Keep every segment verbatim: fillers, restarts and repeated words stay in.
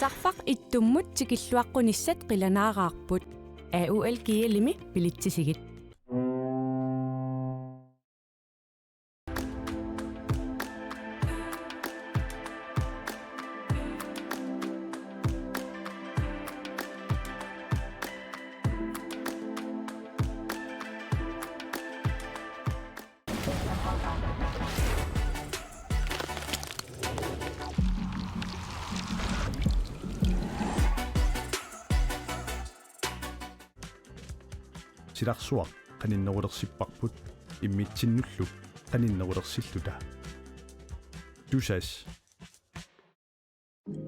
Tarfaq ittummut tikilluaqqunissat qilanaaraarput. A U L G L-imi bilitsisigit. Silarsuaq qaninnerulersipparput immitsinnullu qaninnerulersilluta. Tusass.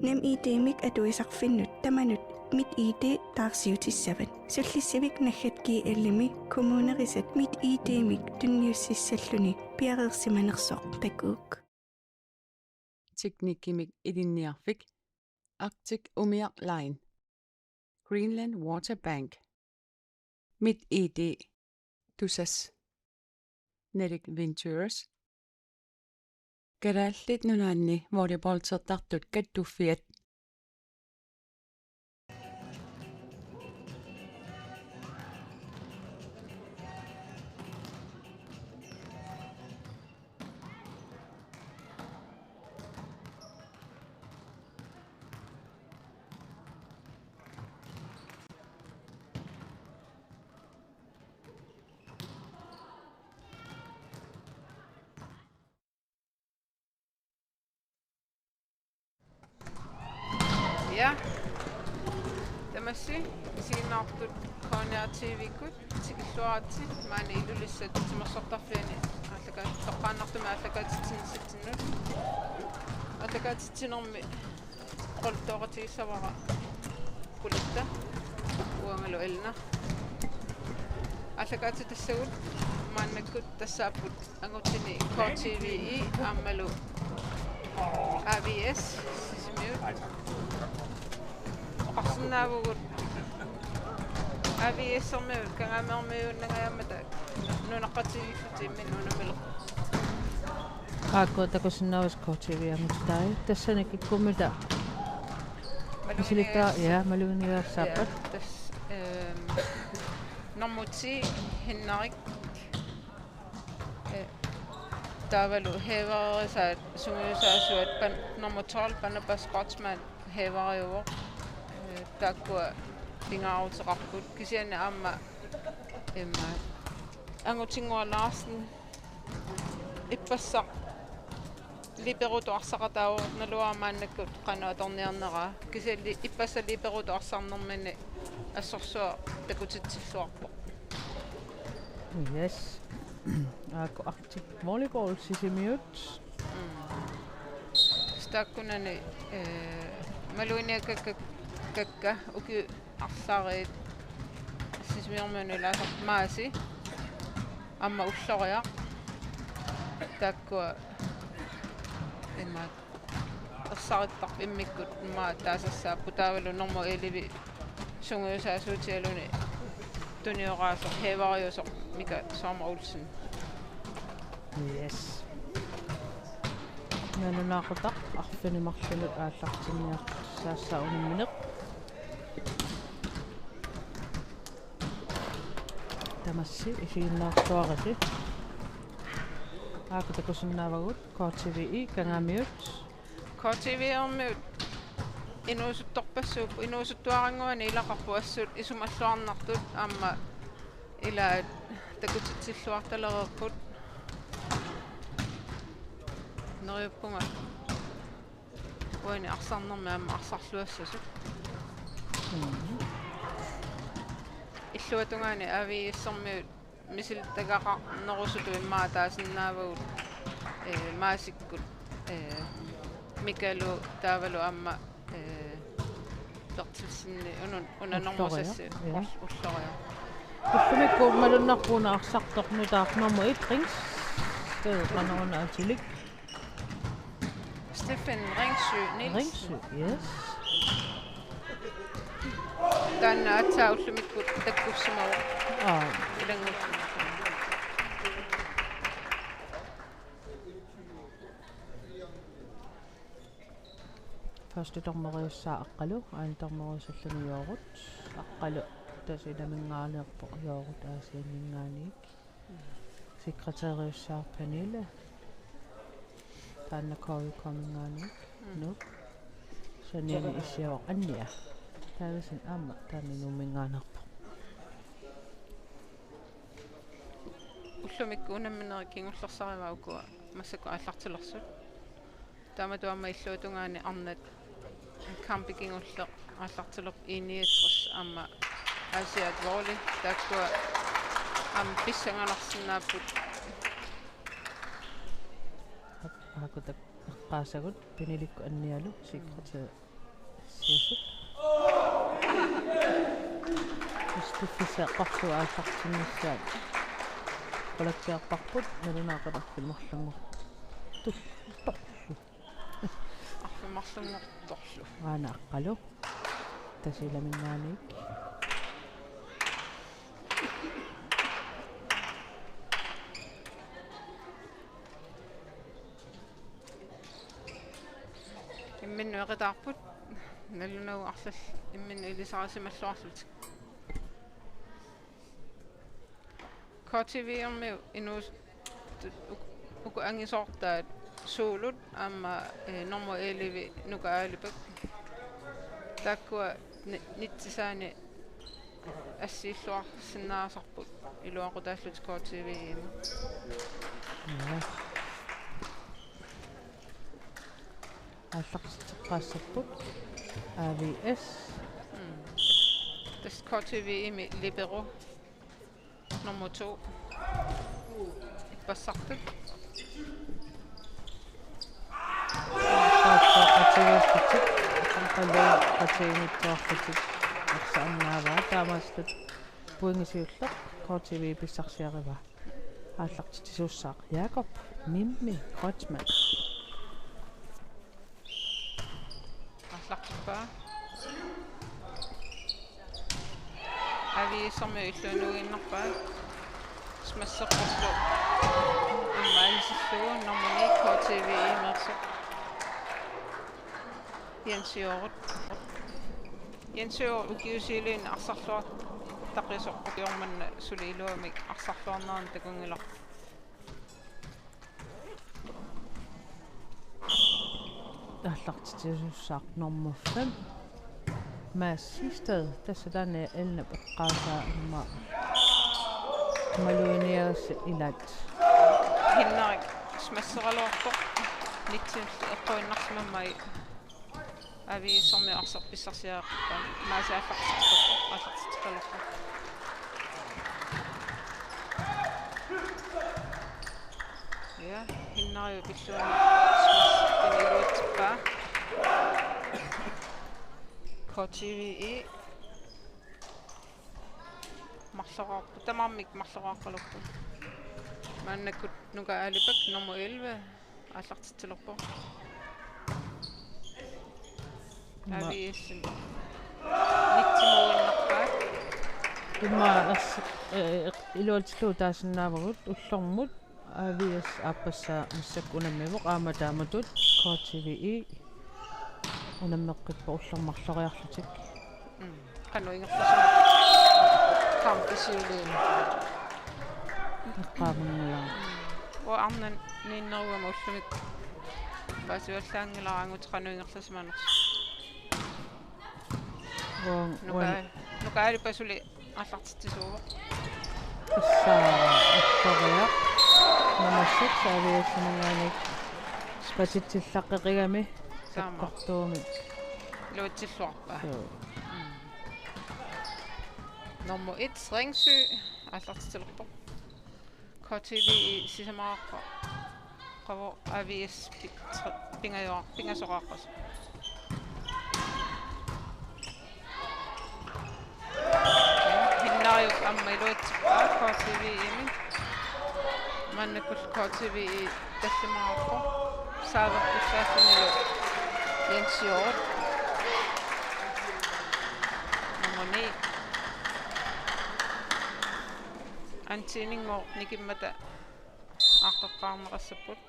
NemID-mik atuisarfinnut tamanut MitID taarsiutissavat. Sullissivik naggat G L-imi kommunerisat MitID-mik tunniussissalluni piareersimanersoq takuuk. Teknikkimik ilinniarfik, Arctic Umiaq Line, Greenland Water Bank, MitID, Tusass, Nordic Ventures, Kalaallit Nunaanni volleyballtertartut kattuffiat. Ja. Tamassi isiginnaartut K N R T V-kkut tikilluaritsi maani Ilulissat timersortarfiani aallakaat-, toqqaannartumik aallakaatitsinissatsinnut. Aallakaatitsinermi qullutoqatigissavara Pulatta uangalu Elna. Aallakaatitassagut maannakkut tassaapput angutini K T V I aammalu A V S Sisimiut. Oqarsinnaavugut A V S-ermiut Kangaamiormiuunnangajaammata nunaqqatigiillutik imminnut unammilerput. Aajuku takusinnaavarsi K T V angutitai. Tassani kikkummita misilittagaa, ja, maluginiagassaappat. Ja, tassa, ehm, nummer ti Henrik, eh, taavalu hæverisaat sungiusaasuat pan-, nummer tolv Barnabas Scotsman hæveriuvoq. Eh, taakkua pingaaruteqarput kisianni aamma immaqa Angutinnguaq Larsen ippassaq liberotut arsaqataavoq, naluara maannakkut qanoq atorniarneraa. Kisianni ippassaq liberotut arsarnermini assorsuaq takutitsilluarpoq. Yes. Aajuku Arctic Volleyball Sisimiut. Mm. Taakkunani, eh, maluginiagakkakka ukiut arlallit Sisimiormiunut ilaasa Maasi aamma Ulloriaq. Taakkua immaqa ersarittarput immikkut immaqa taasassaapput taavalu nummer elleve sungiusaasuutigaluni tunioraasoq hæveriusoq Mika Sommer Olsen. Yes. Nalunaaqutaq arfineq-marlunut aallartinniartussaassaaq unammineq. Tamassi isiginnaartuarisi. Aajuku takusinnaavagut K T V I Kangaamiut. K T V-ermiut inuusuttorpassuupput, inuusuttuarannguani ilaqarput assut isumalluarnartut aamma ilaat takutitsilluartalereerput. Neriuppunga uani arsarnermi aamma arsarluassasut. Mhm. Illuatungaani A V S-ermiut misilittagaqarnerusutut immaqa taasinnaavagut, eh, Maasikkut, eh, Mikalu taavalu aamma, eh, Berthelsen unun, una nummer Ulloriaq, seks, ja. Ull-, Ulloriaq. Ullumikkut malunnarpoq una arsartoq nutaaq nummer et, Rings. Tee qanoruna atilik. Stephen Ringsø Nielsen. Ringsø, yes. Taanna aatsaat ullumikkut takkussimavoq. Aa. Ilanngullugit. Første dommeriussaaq Aqqalu, anden dommeriussalluni Joorut. Aqqalu Tasiilaminngaanneerpoq, Joorut Aasianninngaanniit. Sekretæriussaaq Pernille. Taanna K Y K-minngaanniit. Mm. Nuuk. Saniani issiavoq Anja Davidsen aamma taanna Nuumminngaanneerpoq. Ullumikkut unamminerit kingullersarivaa ukua massakkut aallartilersut. Taamatut aamma illuatungaani arnat kampi kingulleq aallartilerpoq I niogtres aamma Aasiaat Volley, taakkua aamma pissanganarsinnaapput. Aakutak eqqaasagut Pernillikkut Anjalu, sekretæriussaasut. Piffissaq eqqarsaat aallartinnissaat. Qulakkeerparput, nalunaaqutaq arfineq-marlunngortoq. Arfineq-marlunngortoq. Arfineq-marlunngortoq. Torlu. Aana Aqqalu. Tasiilaminngaanniit. Imminnut eqitaarput. Nalunagu arlallit imminnut ilisarisimalluarlutik. K T V-ermiut inuus-, tu-, uk-, uku angisoortaat Suulut aamma, eh, nummer elleve Nuka Aalipak. Taakkua ni-, nitsisaani assiilluarsinnaasarput iluaqutaallutik K T V-mi. Ja. Aallartitseqqaassapput A V S. Mm. Tassa K T V-mi libero. Nummer to. Ippassartut. Qaatigiittuarlutik. Arsaq annaavaa. Taamaalillutik pointit siulliit K T V pissarsiarivaa. Aallartitsisuussaaq Jakob Mimmi Kreutzmann. Aallartippaa. A V S-ermiut illuinnarpaat. Smasseqqullugu aamma anisillugu nummer ni K T V-meersoq Jens Joorut. Jens Joorut ukiut siuliini arsarluartaqisoq, ukioq manna suli iluamik arsarluarnerani takunngilarput. Aallartitsisuussaaq nummer fem. Mads Sistad, tassa taanna Elnap eqqaasaa aamma maluiniagassi ilaat. Henrik smasseraluarpoq. Nitsinillu eqquinnarsimammat A V S-ermiut arsaq pissarsiareerpaa. Maasi aallartitseqarpoq, aallartitseqalerpoq. Ja, Hinnariup pilluani smassitini iluatsippaa. K T V-i marloraarput, tamarmik marloraaqqalerput. Maannakkut Nuka Aalipak nummer elleve. Aallartitsilerpoq. Aamma. A V S-imi. Nitsimuinnarpaat. Immaqa ers-, eh, iluatsillugu taasinnaavagut ullormut A V S aappassaa massakkut unammivoq aamma taamatut K T V-i unammeqqippoq ullormut marloriarlutik. Mm. Qanoq ingerlasuma kampip siuliini. Eqqaamanngilaq. Uanga arnat niinneruama ullumikkut paasivallaanngilara angut qanoq ingerlasimanersoq. Uang-, Nuka-, uang-, Nuka Aalipak suli aallartitsisuuvoq. Tassa Korea. Nummer seks A V S-iminngaanniit. Spatitsillaqqeqigami. Taama. Sakkortuumik. Iluatsilluarpaa. Suu. Mm. Nummer et, Ringsø, aallartitsilerpoq. K T V-i sisamaqarpoq. Qavo A V S pi-, tra-, pingajoq-, pingasoqaqqasoq. Hinnariup aamma iluatsippaa K T V-imi. Maannakkut K T V-i tallimaqarpoq. Saavertussaallunilu Jens Joorut. Nummer ni. Antiininngooq nikimmata aaqqeqqaarneqassapput.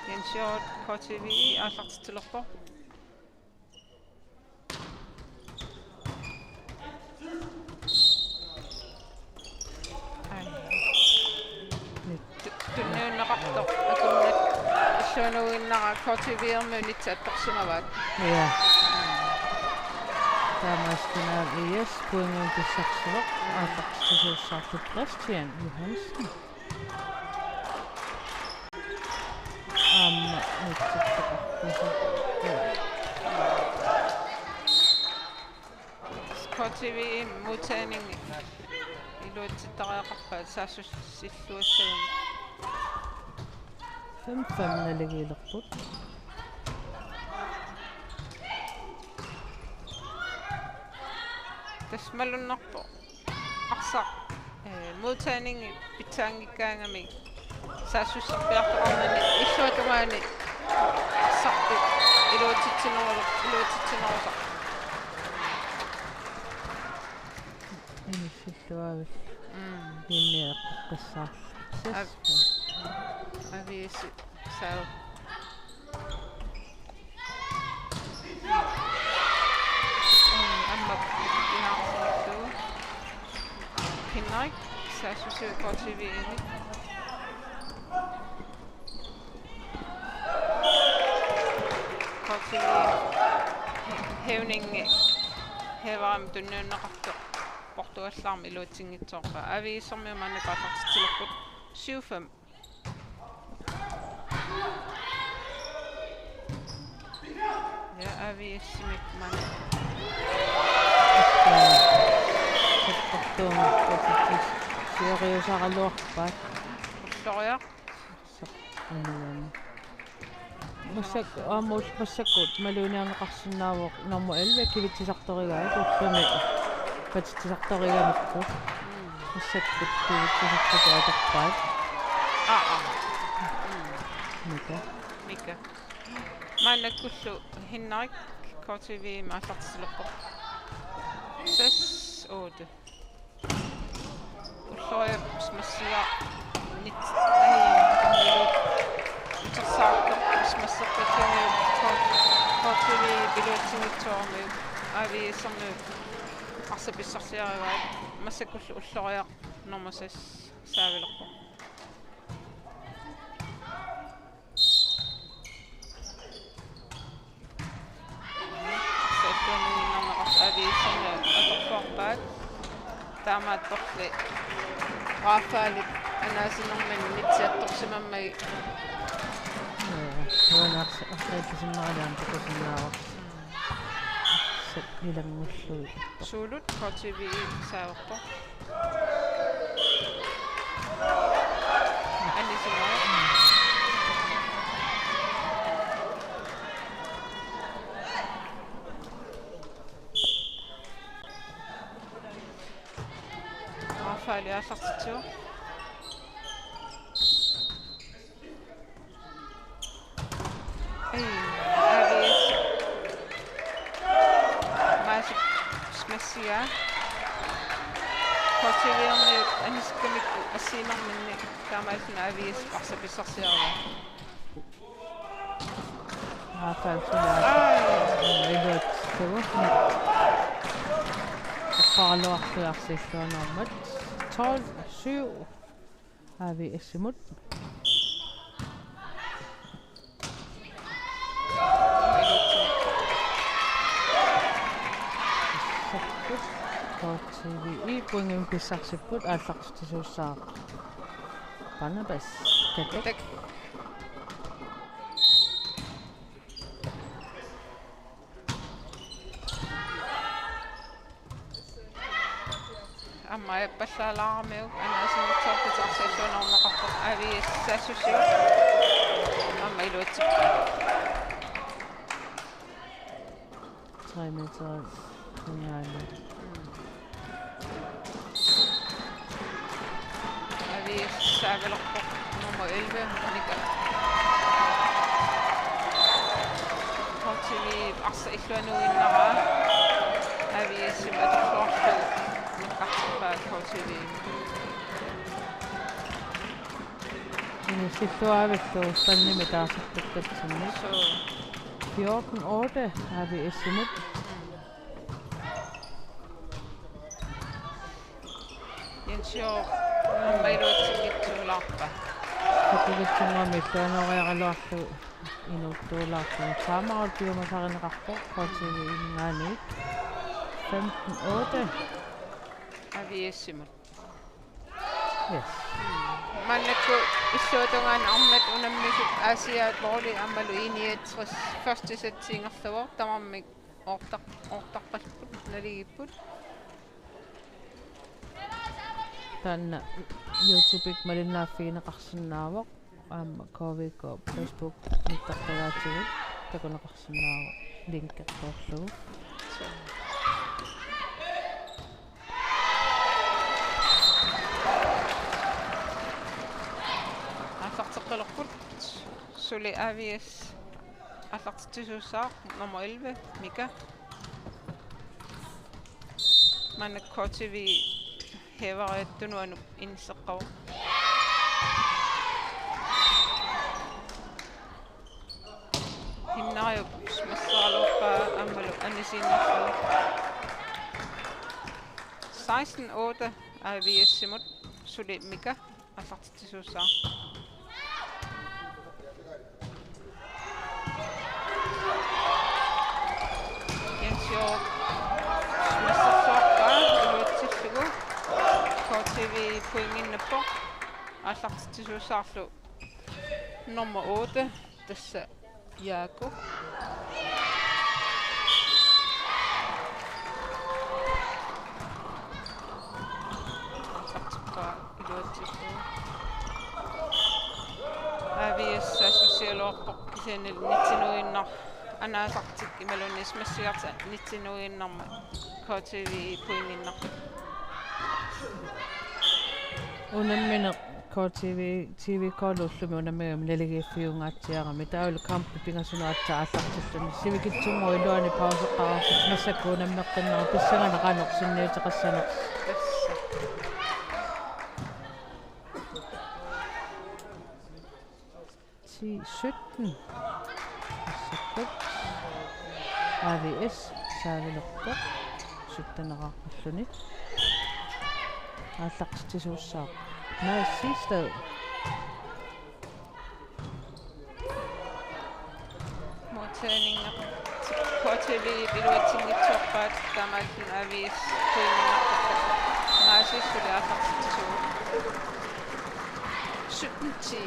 Jens Hjort, K T V I, aallartitsilerpoq. Ai. Tu-, tunniunneqartoq. Akunnat illuanuinnara K T V-ermiut nitsi attorsimavaat. Ja. Taamaasilluni A V S pointimik pissarsivoq. Aallartitsisuussaartoq Christian Johansen. Aamma nitsertoqarpusi. K T V-mi modtagning iluatsittariaqarpaat saassussilluassaguni. Fem fem naligiilerput. Tassa malunnarpoq. Arsaq, eh, modtagning pitsaanngikkaangami saassussarpiartoqarnani illuatungaani arsarpit iluatsitsineru-, iluatsitsinerusarpoq. Inissilluavit. Mm. Linniaqqissaar. Av-, Ses. A V S saava. Mm, aamma pinaarsinnaavoq. Henrik, saassussivoq K T V-mi. K T V-mi. He-, Hævningi. Hæveringi tunniunneqartoq. Portugallarmi iluatsinngitsoorpaa. A V S-ermiut maannakkut aallartitsilerput. Syv fem. Ja, A V S-imik maanna. Sioriusaraluarpaat. Ulloriaq. Massak-, aamma ul-, massakkut maluginiarneqarsinnaavoq nummer elleve kivitsisartorigaat ullumi patitsisartorigamikku. Massakkut kivitsisartutut atorpaat. Aa, aa. Mika. Mika. Maannakkullu Henrik K T V-mi aallartitsilerpoq. Seks otte. Ulloriaq smassiaq. Nit-, ai, utersaartoq smasseqqissaarami K-, K T V-p iluatsinngitsoorami A V S-ermiut arsaq pissarsiarivaat. Massakkullu Ulloriaq nummer seks saavilerpoq. Arsaq illuanuinnarneqartoq A V S-ermiut atorluarpaat. Taamaattorli Rafaelip anaasinermini nitsi attorsimammagit. Joo, uanga arsaq, arsaq ilisimaarami aamma takusinnaavarsi. Arsaq ilanngullugit. Suulut K T V-mi saavarput. Anisimavoq. Rafael aallartitsivoq. Ei, A V S. Maasi smassiaq. K T V-ermiut anisikkamikku assigiinnerminni taamaasilluni A V S arsaq pissarsiarivaa. Rafael suli. Ai. Iluatsitsivoq. Eqqaraluarluarsiilluanermat. Tolv syv. A V S-imut. K T V-mi pointimik pissarsipput, aallartitsisuussaaq Barnabas Katak. Katak. Aamma ajappallaalaaramiuk anaasinnitsoorput arsaq illuanuinnarneqarpoq A V S saassussivoq. Aamma iluatsippoq. Tre meter. Geniale. A V S saavilerpoq nummer elleve, Mika. K T V arsaq illuanuinnarnera. A V S-imut atorluarlugu nakkartippaa K T V. Silluavillu spandimi taasartakkatsinnit. Suu. Fjorten otte A V S-imut. Jens Jorup aamma iluatsinngitsuulaarpa. Sakkukitsinnguamik illuanoriaraluarlugu inuuttuulaarluni. Taamaammat piumasarineqarpoq K T V-minngaanniit. Femten otte. A V S-imut. Yes. Maannakkut illuatungaani arnat unammisut Aasiaat Volley aammalu I niogtres første sæt ingerlavoq, tamarmik oortar-, oortarpallutik naligipput. Taanna YouTube-ikkut malinnaaffigineqarsinnaavoq. Aamma K V K Facebook nittartagaatigut takuneqarsinnaavoq linkertoorlugu. Aallarteqqilerput suli A V S aallartitsisuussaaq nummer elleve, Mika. Maanna K T V hæveriat tunuanut inisseqqavoq. Hinnariup smasseraluarpaa aammalu anisiinnarlugu. Seksten otte A V S-imut suli Mika aallartitsisuussaaq. Jens Jorup smassissuarpaa iluatsillugu. K T V pointinnappoq. Aallartitsisuussaarlu nummer otte, tassa Jaaku. Aallartippoq iluatsillugu. A V S saassussigaluarpoq kisianni nitsinuinnaq anaasartik imaluunniit smassigartik nitsinuinnarmat K T V pointinnaq. Unammineq K T V, T V K-lu ullumi unammigami naligiiffiungaatsiarami. Taavalu kampi pingasunut aatsaat aallartilluni. Sivikitsunnguup iluani pauseqqaarlutik massakkut unammeqqinnerat pissanganaq qanoq sunniuteqassanersoq. Ti sytten. Massakkut A V S saavilerpoq. Sytteneqarpalluni. Aallartitsisuussaaq Mads Siegstad. Modtagninga K T V iluatsinngitsoorpaat, taamaalluni A V S pointinnarput. Maasi suli aallartitsisuuvoq. Sytten ti.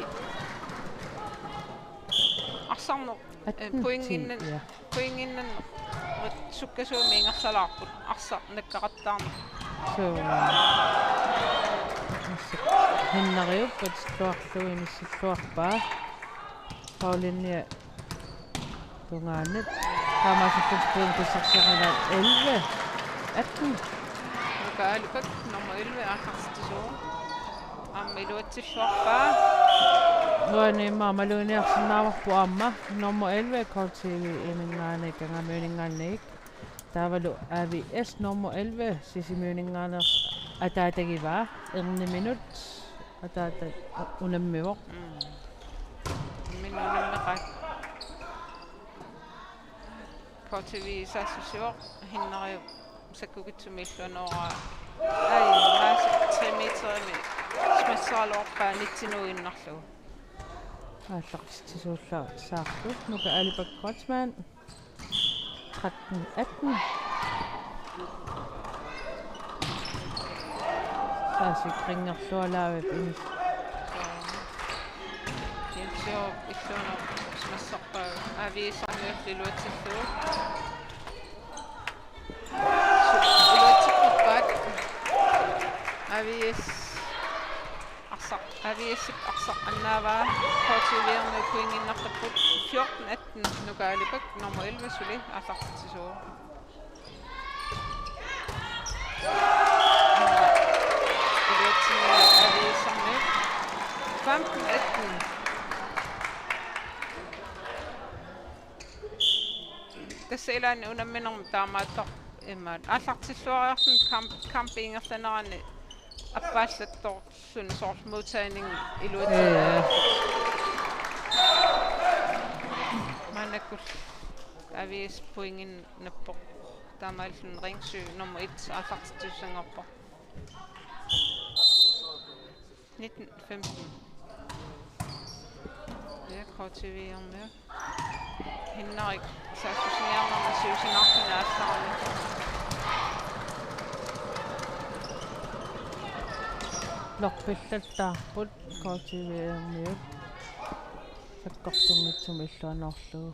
Arsarneq, eh, atten ti, pointinnan-, ja. Pointinnan-, sukkasuumik ingerlalaarput. Arsaq nakkaqattaarneq. Suu. Hinnariup atilluarlugu inissilluarpaa. Paulinia tungaanut. Taamaasilluni pointit pissarsiarilaat elleve atten. Nuka Alibek, nummer elleve, aallartitsisuuvoq. Aamma iluatsilluarpaa. Uani immaqa maluginiarsinnaavarput aamma nummer elleve K T V-minngaanniit, Kangaamiuninngaanniit. Taavalu A V S nummer elleve Sisimiuninngaanneersoq ataatagivaa, erniminut ataata unammivoq. Mm. Min unammeqaat. K T V saassussivoq, Hinnariup sakkukitsumik illuanooraa. Ai, Maasi tre meterimi smasseraluarpaa nitsinuinnarlugu. Aallartitsisuullaassaarlu Nuka Alibek Kreutzmann. Tretten atten. Saasi kringerlualaavip inis. Jens Jorup illuanut smassarpaa A V S-imiullu iluatsillugu. Iluatsipput A V S. Arsaq, A V S-ip arsaq annaavaa, K T V-ermiut pointinnartarput, fjorten atten Nuka Alibek, nummer elleve suli, aallartitsisuuvoq. Iluatsinngilaa A V S-ermiut, femten atten. Tassa ilaanni unamminermi taamaattoq imaat. Aallartilluariarluni kamp-, kampi ingerlanerani appaallattorluni soorlu modtagning iluatsiarlugu. Ja. Maannakkut A V S pointinik nappoq. Taamaalilluni Ringsø nummer et aallartittussanngorpoq. Nitten femten. Ja, K T V-ermiut. Hinnarik saassussiniarnermi siusinaarluni aallarami. Lorpillattaarput K T V-ermiut. Sakkortunngitsumik illuanorlugu.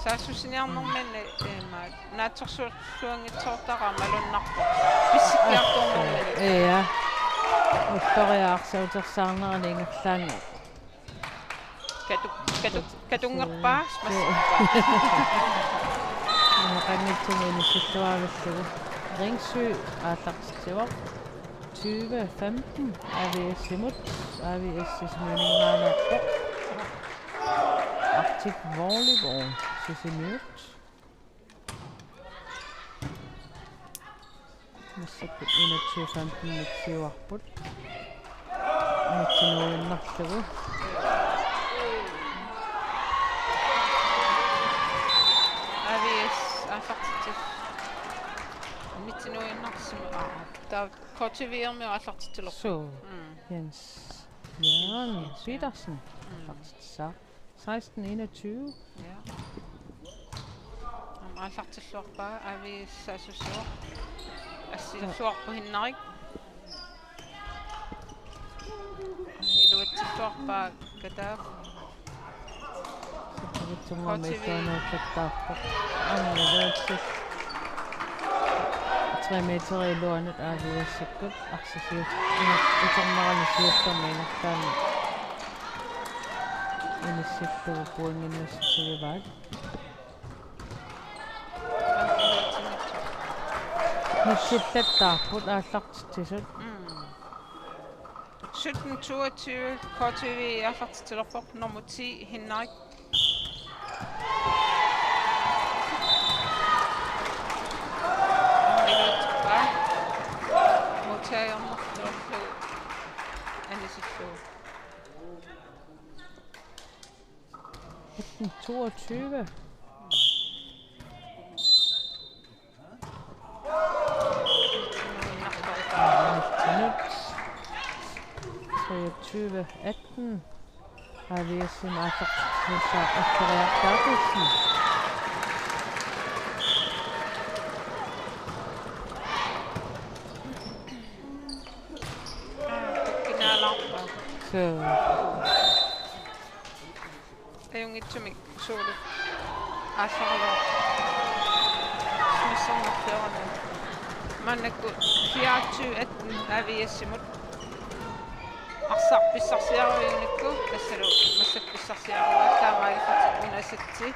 Saassussiniarnerminni imaat naatsorsuulluanngitsoortarami malunnarpoq. Pissikkiartornermini. Ja. Ulloriaq arsaatersaarnerani ingerlaannaq. Katu-, katu-, katunngerpaa, smasippa. Ineqanngitsumik inissilluavillugu. Ringsø aallartitsivoq. Tyve femten A V S-imut, A V S Sisimiuninngaanneerpoq. Arctic Volleyball Sisimiut. Massakkut enogtyve femten-inik siuarput. Nitten-iinnarlugu. A V S aallartitsi. Nitten-iinnarsimavoq. Aa, taava K T V-ermiut aallartitsilerput. Suu. Mm. Jens Jørgen Petersen. Mm. Aallartitsi. Seksten enogtyve. Ja. Aamma aallartilluarpaa A V S saassussivoq. Assilerluarpoq Hinnarik. Iluatsilluarpaa Kataak. K T V. Tre meter iluanut A V S-ikkut arsaq siu-, iternerani siullermi ingerlaannaq inissillugu pointinnut nassutigivaat. Nutsillattaarput aallartitsisut. Mm. Sytten toogtyve, K T V aallartitsilerpoq, nummer ti, Hinnarik. Minuutippa. Modtagernerluarlu anisillugu. Atten toogtyve. Treogtyve atten. A V S-imi aallartittussaavoq Ulloriaq Berthelsen. Aa, kinaalaarpaa. Suu. Ajunngitsumik suullu. Aasalu. Smissernerfiorani. Maannakkut fireogtyve atten A V S-imut. Arsaq pissarsiarujuunikku, tassalu massakkut pissarsiaruaat, taamaalillutik una setti.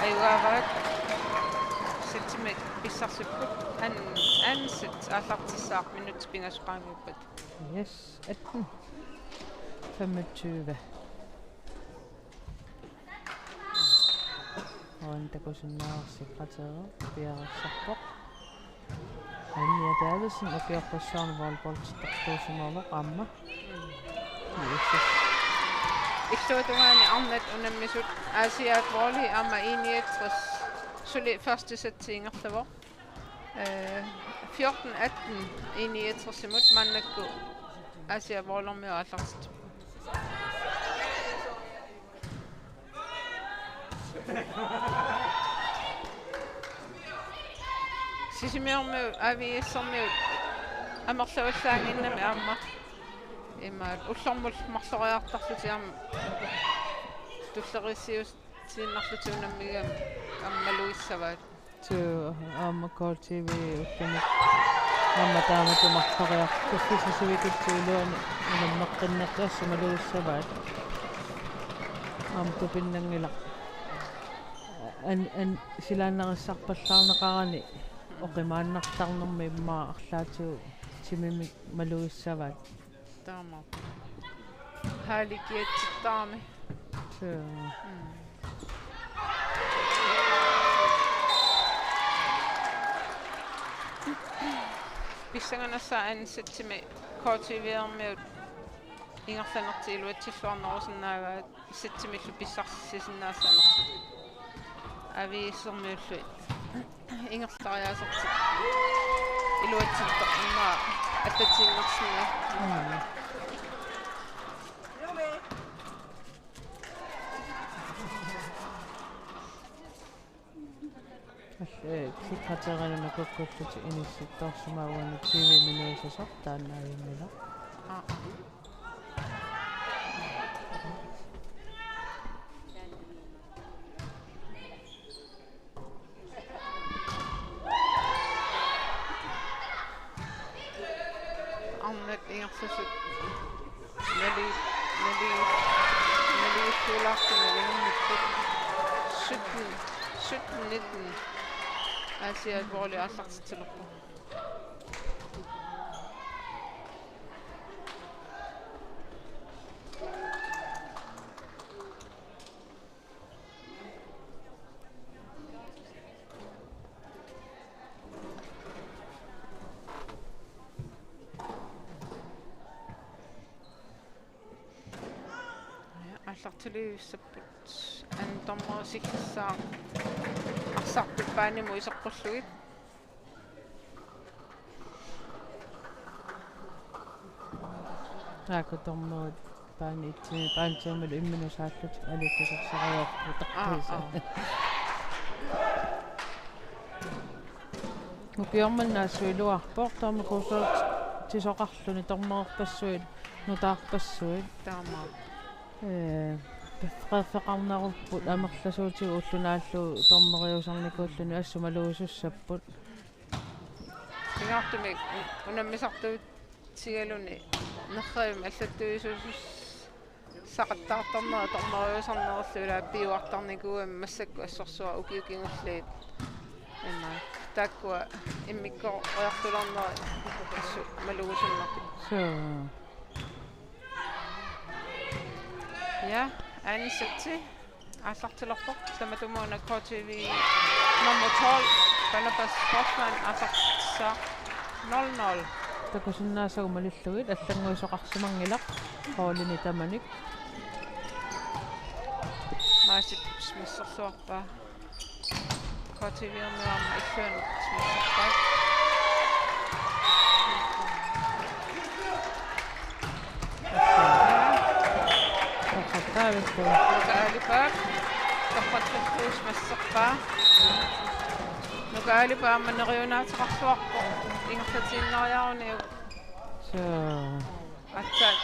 Ajugaavaat settimik pissarsipput, an-, anden set aallartissaaq minutsit pingasut qaangiuppata. Yes, atten femogtyve. Uani takusinnaavarsi qateri piareersarpoq. Anja Davidsen ukiorpassuarni volleyballittartuusimavoq aamma. Yes. Illuatungaani arnat unammisut Aasiaat Volley aamma I niogtres suli første sæt ingerlavoq. Øh, fjorten atten I niogtres-imut, maannakkut Aasiaat Volley-ermiut aallartittupput. Sisimiormiut A V S-ermiut amerlavallaannginnami aamma. Imaat ullormut marloriartarlutik aamma tulleriissiuutiinnarlutik unammigamik aamma malugissavaat. Suu, aamma K T V ullumi. Aamma taamatut marloriartussisut sivikitsup iluani unammeqqinnertut assut malugissavaat. Aamma tupinnanngilaq. An-, an-, silaannarissarpallaarneqarani oqimaannartarnermi immaqa arlaatigut timimik malugissavaat. Taama. Haalikiatsittaarami. Suu. Mm. Pissanganassaaq anden sætimi K T V-ermiut ingerlanertik iluatsilluarnerusinnaagaat, sætimillu pissarsisinnaasanersut. A V S-ermiullu ingerlariaasertik iluatsilluarnerat attatiinnarsinnaavoq. Allat, eh, sikkerterinut kukkullutik inissittoorsimavoq, T V-minnut sasoq taanna ajunngilaq. Aa. Arnat ingerlasut. Nali, nali, nali ullaartumik nalimikkut. Sytten, sytten nitten. Aasiaat volley aallartitsilerpoq. Aallartilivissappat. Anden dommer sikkersaaq. Arsartut baanimut iseqqullugit. Taakku dommerit baani itsimi, baani tiumilu imminut saallutik aliikkusersareerput. Aa, aa. Ukioq manna assut iluarpoq, taama kursuutisoqarluni dommererpassuit, nutaarpassuit. Taama. Ee, qeerfeqarnerupput amerlasuutigut ulloq naallugu dommeriusarnikuulluni, assut malugisussapput. Pingaartumik unammisartuutigaluni nerrivimmi allattuisuusussaqattaartarnera dommeriusarnerullu, ilaa, piuartarnikuugami massakkut assorsuaq ukiut kingulliit. Ima taakkua immikkooriartulernerat assut malugisunnerput. Suu. Ja, anden sæti aallartilerpoq. Tamatumuuna K T V nummer tolv, Barnabas Hoffmann, aallartissaaq nul nul. Takusinnaasagut malillugit allannguisoqarsimanngilaq holdini tamanik. Maasip smasserluarpaa. K T V-ermiut aamma illuanut smasserpaat. Nuka Aalipaap. Torrattortuus smasserpaa. Nuka Aalipaap aamma neriunaateqarluarpoq. Ingerlatiinnariaruniuk. Suu. Aatsaat.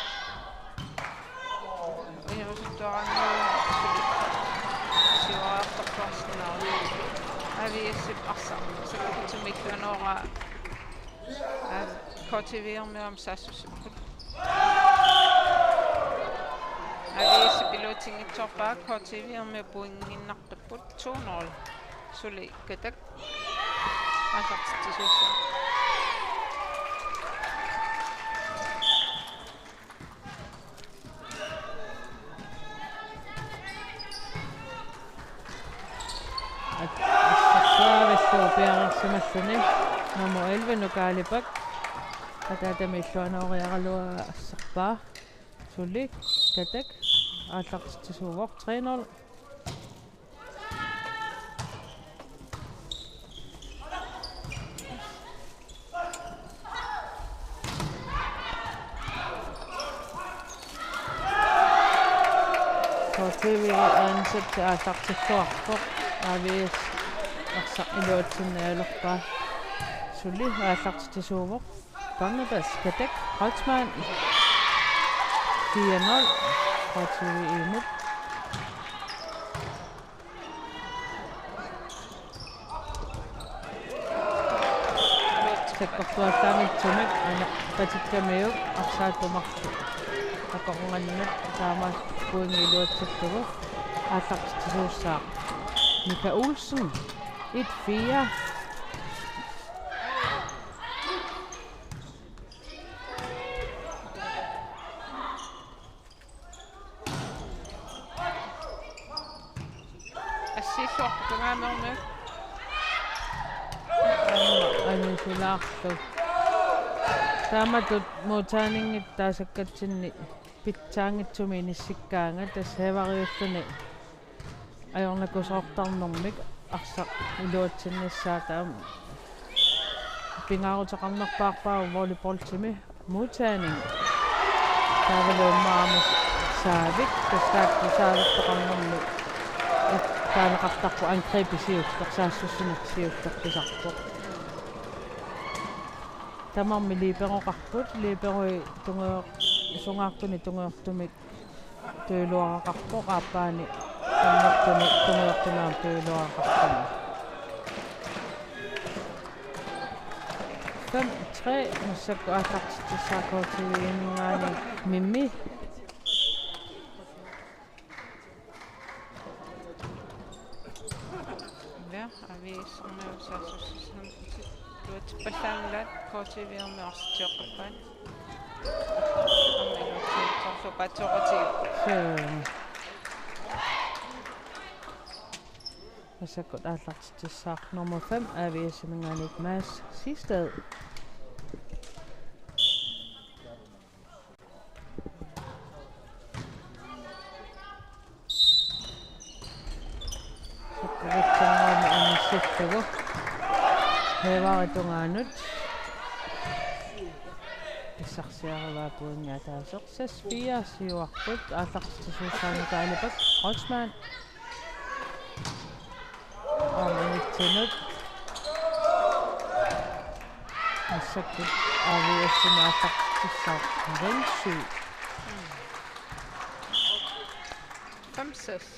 Inuusuttuarannguaq suli siuariartorluarsinnaavoq. A V S-ip arsaq sakkortuumik illuanooraa, aa, K T V-ermiut aamma saassussipput. A V S-ip iluatsinngitsoorpaa, K T V-ermiut pointinnartupput, to nul. Suli Katak aallartitsisuussaaq. At-, assarsuaavillugu piareersimalluni nummer elleve, Nuka Aalipak. Ataatami illuanooriaraluaa assarpaa. Suli Katak aallartitsisuuvoq, tre nul. K T V-p anden sæt aallartilluarpoq, A V S arsaq iluatsinnialerpaa. Suli aallartitsisuuvoq. Barnabas Katak Holtzmann. Fire nul. K T V-p imut. Sakkortuallaanngitsumik aneqatikkamiuk arsaattumik akornannut taama pointi iluatsillugu aallartitsisuussaaq. Mika Olsen, et fire. Assiilluarpoq tungaanut. Aamma anisulaarlu. Taamatut modtagningit taasakkatsinni pitsaanngitsumik inissikkaangat, tassa Haverulluni ajornakusoortarnermik arsaq iluatsinnissaa, taama pingaaruteqarnerpaarpaa volleyballtimi modtagning. Taavalu aamma saavik, tassa taakku saavertoqarnermik taaneqartarpoq, angrebi siulleq, saassussineq siulleq pisarpoq. Tamarmik liberoqarput, liberoi tunngor-, sungaartuni tunngaviusumik tujuuluaraqarpoq, aappaani tunngortuni tunngaviusumik aamma tujuuluaraqarpoq. Fem tre, massakkut aallartitsissaaq K T V-minngaanniit Mimmi. Ja, aviissermiut saassussisarnermut iluatsippallaanngillat, K T V-ermiut arsitsioqqappaat. Aamma iluatsiarlugu paatsooratigu. Suu. Massakkut aallartitsissaaq nummer fem, A V S-iminngaanniit Mads Siegstad. Sakkuritsaarami inissillugu. Haverup tungaanut. Pissarsiarivaa pointi ataaseq. Seks fire siuarput. Aallartitsisuussaanut Aalibak Kreutzmann. Aamma nitsinut. Massakkut A V S-imi aallartitsissaaq nul syv. Fem seks.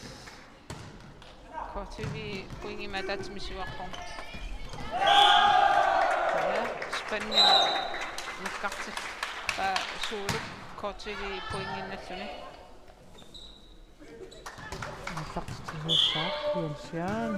K T V pointimik ataatsimik siuarpoq. Ja, spændende. Nakkarti. Ba sulu K T V pointinnalluni. Aallartitsisuussaaq Jens Jørgen.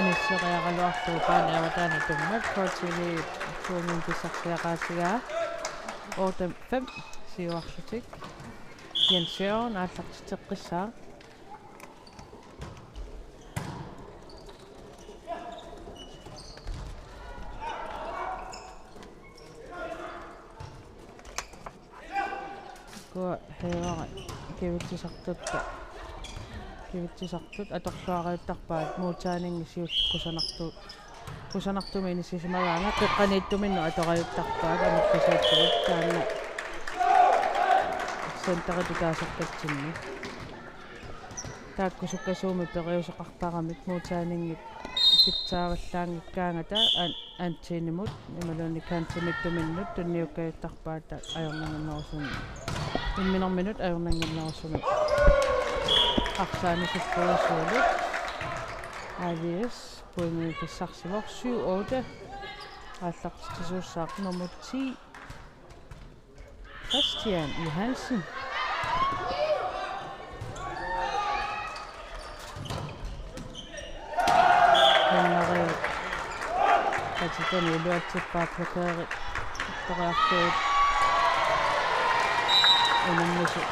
Inisseriaraluarlugu paani avataani tummat K T V pointimik pissarsiaqaatigaa. Otte fem siuarlutik. Jens Jørgen aallartitseqqissaaq. Ukua Haverup kivitsisartutta. Kivitsisartut atorluariuttarpaat, modtagningi siulleq kusanartu-, kusanartumik inissisimagaangat, qeqqaniittuminnut atorajuttarpaat amerlasuutitut, taanna centeritut taasakkatsinni. Taakku sukkasuumik periuseqartaramik modtagningit pitsaavallaanngikkaangata an-, antennemut imaluunniit kantimittuminnut tunniukkajuttarpaat ajornannginnerusumik. Imminerminut ajornannginnerusumik. Arsaq anisillugu suli. A V S pointimik pissarsivoq syv otte. Aallartitsisuussaaq nummer ti. Christian Johansen. Hennari. Katitani iluatsippaa blokeri. Toriartuut. Unammisut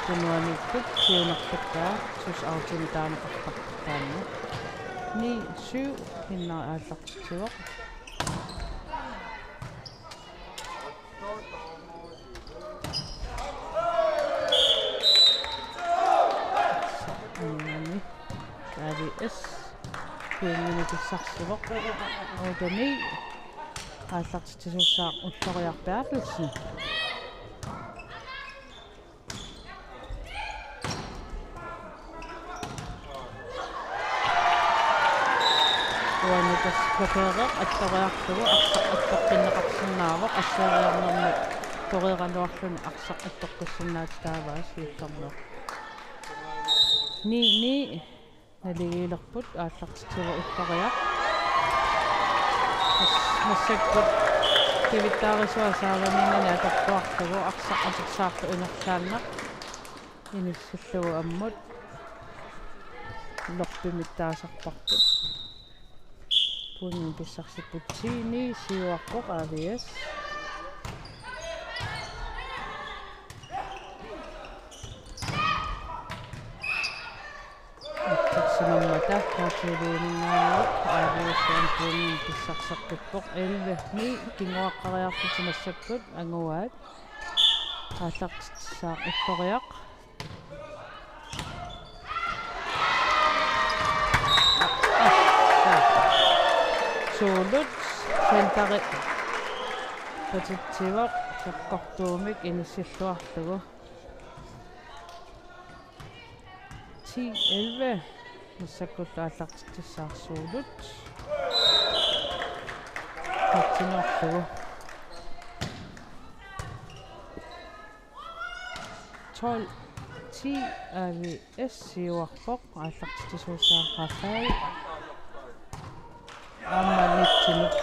tunuaniittut siunerpakkaa, sus autini taaneqartarput taanna. Ni syv, Hennari aallartitsivoq. Aningaanni A V S pointimik pissarsivoq. Otte ni. Aallartitsisuussaaq Ulloriaq Berthelsen. Uani tassa blokeereq attoriarlugu arsaq attoqqinneqarsinnaavoq, asseriarnermi toreeraluarluni arsaq attoqqissinnaatitaavaa siullermeeq. Ni ni naligiilerput, aallartitsivoq Ulloriaq. Mas-, massakkut pivittaarisuat saavaniinnani atorluarlugu arsaq atorsaartoq ingerlaannaq inissillugu ammut loppimittaasarparput. Pointimik pissarsippoq ti ni siuarpoq A V S. Attorsimammata K T H-minngaanniit A V S-ian pointimik pissarseqqippoq elleve ni, kinguaqqariarlutik massakkut anguaat. Aallartitsissaaq Ulloriaq. Suulut centeri patitsivoq sakkortuumik inissilluarlugu. Ti elleve. Massakkullu aallartitsissaaq Suulut. Tatsinorlugu. Tolv ti A V S siuarpoq, aallartitsisuussaaq Rafael. Aamma nitsinut.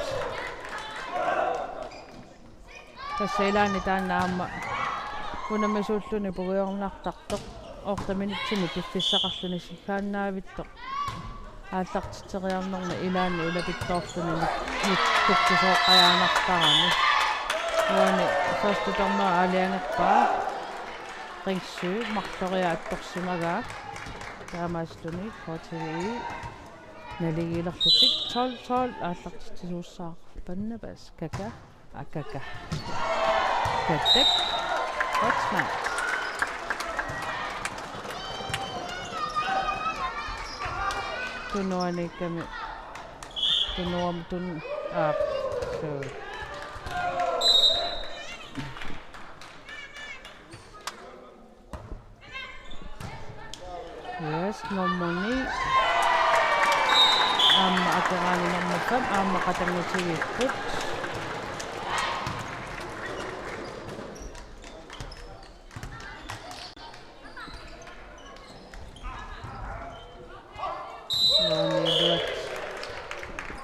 Tassa ilaanni taanna aamma unammissuulluni puigornartartoq. Otte minutsimik piffissaqarluni siggaannaavittoq. Aallartitseriarnermi ilaanni ulapittoorluni nit-, nit-, nittukkusooqqajaanartarami. Uani første dommer aalajangerpaa. Ring syv, marloriartorsimagaa. Taamaasilluni K T H I naligiilerlutik tolv tolv aallartitsisuussaaq Barnabas Kaka. Akaka. Katak. Kreutzmann. Tunuaniikkami. Tunuam tun-, ah, sorry. Yes, nummer ni. Aamma akeraani nummer fem, aamma qatanngutigiipput. Nuaniluat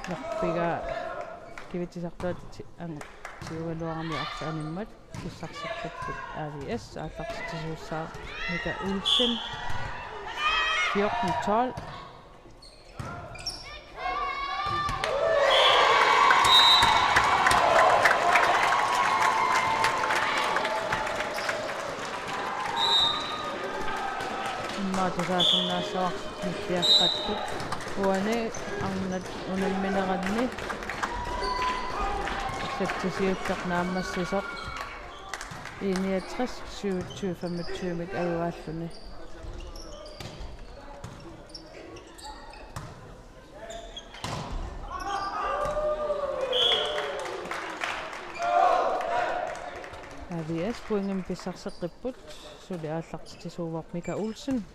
nerpigaa kivitsisartuata ti-, ang-, tiugaluarami arsaq animmat. Pissarsipput A V S, aallartitsisuussaaq Mika Olsen. Fjorten tolv. Immaqa tusaasinnaassavarsi nippiaqqattut. Uani arnat unammineranni satsisiulleq naammassisoq. I niogtres syvogtyve femogtyve-mik ajugaalluni. A V S pointimik pissarseqqipput, suli aallartitsisuuvoq Mika Olsen.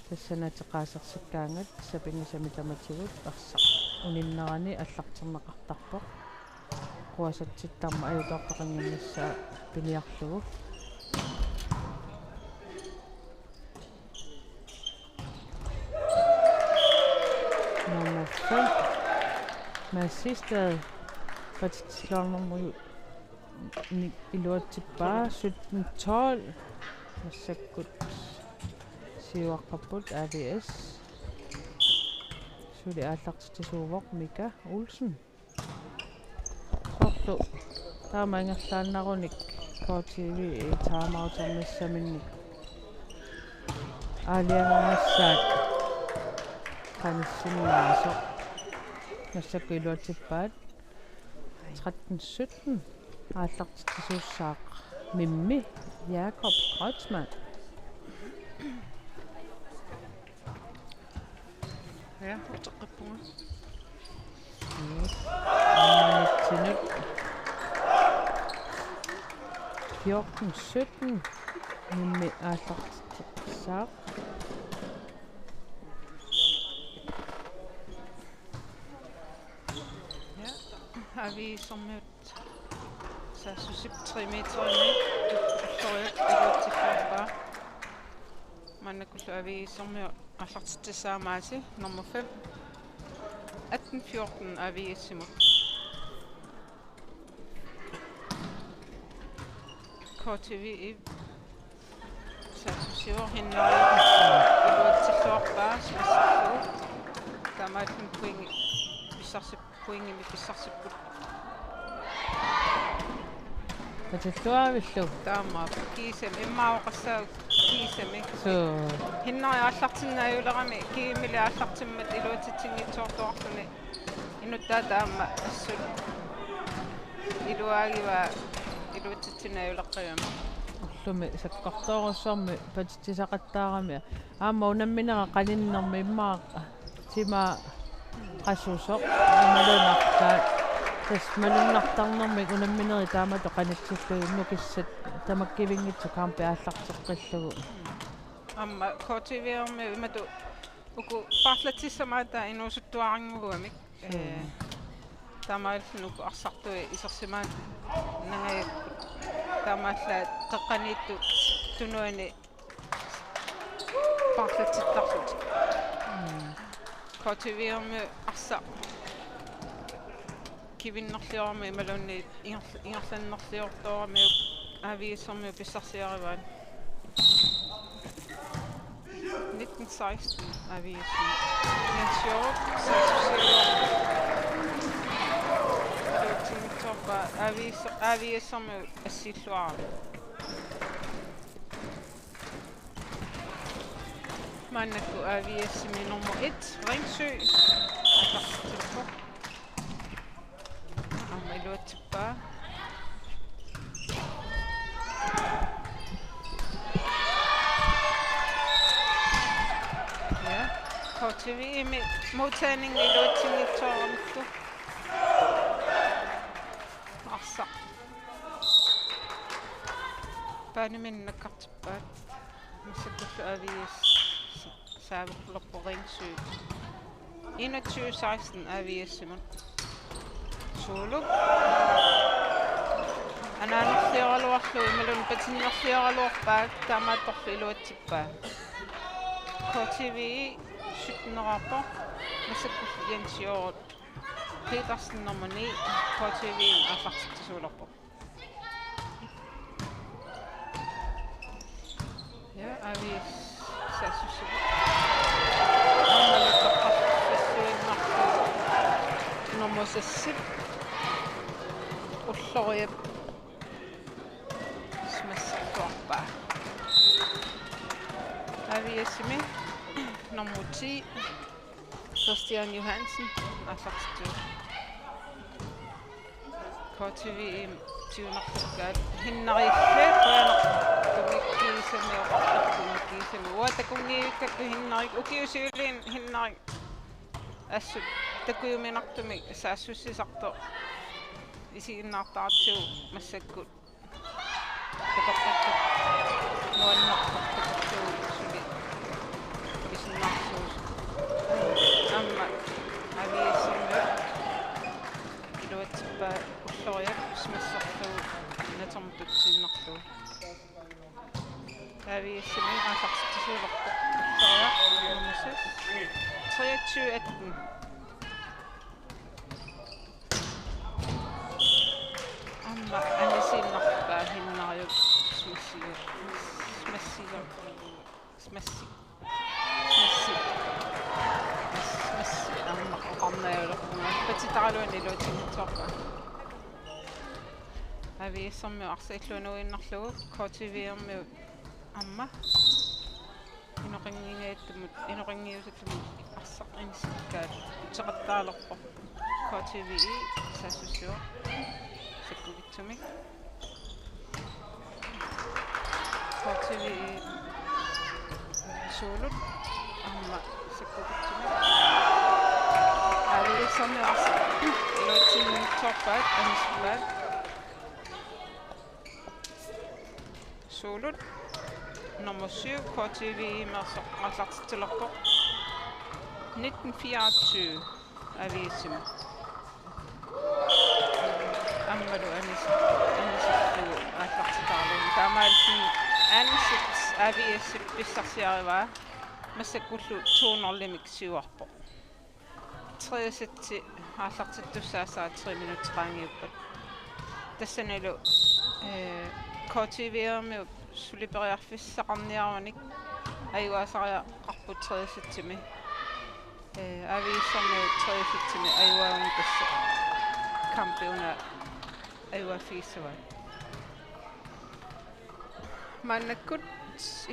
Tassani ateqaasersikkaangat sapinngisamik tamatigut arsaq uninnerani aallarterneqartarpoq. Quasatsittarmat ajutoortaqannginnissaa piniarlugu. Nummer fem. Mads Sistad. Patsitsilornermut ni-, iluatsippaa sytten tolv. Massakkut siuaqqapput A V S. Suli aallartitsisuuvoq Mika Olsen. Soorlu taama ingerlaannarunik K T H I timeouternissaminnik aalajangernissaat qanissinnaasoq. Massakkut iluatsippaat. Tretten sytten. Aallartitsisuussaaq Mimmi Jakob Kreutzmann. Ja, uteqqippunga. Yes. Aammanitsinut. Fjorten sytten. Mimmi aallartitsissaaq. Ja, A V S-ermiut saassussip tre meterimik Ulloriaq iluatsipparpaa. Maannakkullu A V S-ermiut aallartitsissaammaasi nummer fem. Atten fjorten A V S-imut. K T V I saassussivoq, Hinnari iluatsilluarpaa simassallugu. Taamaalluni pointi pissarsi-, pointimik pissarsipput. Katilluavillu. Taama kiisami, immaqa oqassaaq kiisami. Suu. Hinnari aallartinnaajulerami, kiimili aallartimmat iluatsitsinngitsoortuarluni. Inuttaaq taama assut iluaagivaa iluatsitsinnajuleqqigami. Ullumi sakkortoorujussuarmik patitsisaqattaarami. Aamma unamminera qaninnermi immaqa tima qasusoq imaluunniit. Tassa malunnartarnermik unamminerit taamatut qanitsillugit nukissat tamakkivinngitsut kampit aallarteqqillugu. Aamma K T V-mi imatut uku paarlatsissamaat inuusuttuarannguamik. Suu. Ee, taamaalilluni uku arsartui isersimaannangajapput. Taamaallaat qeqqaniittut tunuani paarlatsittarlutik. Mm. K T V-mi arsaq kivinnerliorami imaluunniit inger-, ingerlannerliortoorami A V S-ermiut pissarsiarivaat. Nitten seksten A V S-ermiut. Jens Hjort, saassussivoq. Iluatsinngitsoorpaa A V S, A V S-ermiut assiilluarami. Maannakkut A V S-imi nummer et, Ringsø. Aallartitsillugu. Aamma iluatsippaa. Ja. K T V-mi modtagning iluatsinngitsooramikkit. Arsaq. Baanimi nakkartippaat. Massakkullu A V S saavilerpoq Ringsø. Enogtyve seksten A V S-imut. Suulup. Anaanerlioraluarlugu imaluunniit patinnerlioraluarpaa, taamaattorlu iluatsippaa. K T V sytten-eraarpoq. Massakkullu Jens Hjort Petersen nummer ni, K T V-mi aallartitsisuulerpoq. Ja, A V S saassussivoq. Aammalu toqqarfissuinnarpoq nummer seks-ip Ulloriap smasserluarpaa. A V S-imi nummer ti, Christian Johansen, aallartittuuvoq. K T V-mi siunerlukkaat Hinnarip qujanartumik kiisami oqartartumik kiisami. Uanga takunngivikkakku Hinnarik, ukiut siuliini Hinnarik assut takujuminartumik saassussisartoq isiginnaartaratsigu massakkut. Takoqqikka nuannerpoq takorluulluni suli pisinnaasorsuusoq. Aamma A V S-ermiut iluatsippaa Ulloriap smasserlugu natermut tutiinnarlugu. A V S-imi aallartitsisuulerpoq Ulloriaq nummer seks. Treogtyve atten. Aamma anisiinnarpaa Hinnariup smassi-, smassi-, smassi-, smassi-, smassi-, aamma oqarnajalerpunga. Patitaraluani iluatsinngitsoorpaa. A V S-ermiut arsaq illuinnarlugu, K T V-ermiut aamma inoqanngingajattumut, inoqanngiusattumut arsaq inisikkaat uteqattaalerpoq. K T V-i saassussivoq sakkukitsumik. K T V-i suulut aamma sakkukitsumik. A V S-ermiut arsaq iluatsinngitsoorpaat, anisippaat. Suulut nummer syv, K T V-i arsaq aallartitsilerpoq. Nitten fireogtyve A V S-imi. Aammalu anis-, anisillugu aallartitaralugu. Taamaalilluni ansit A V S-ip pissarsiarivaa. Massakkullu to nul-imik siuarpoq. Tredje sæt aallartittussaassaaq tre minutsit qaangiuppata. Tassanilu, eh, K K T V-ermiut suli periarfissaqarniarunik ajugaasariaqarput tredje sætimi. Eh, A V S-ermiut tredje sætimi ajugaannik tassa kampi una ajugaaffigissavat. Maannakkut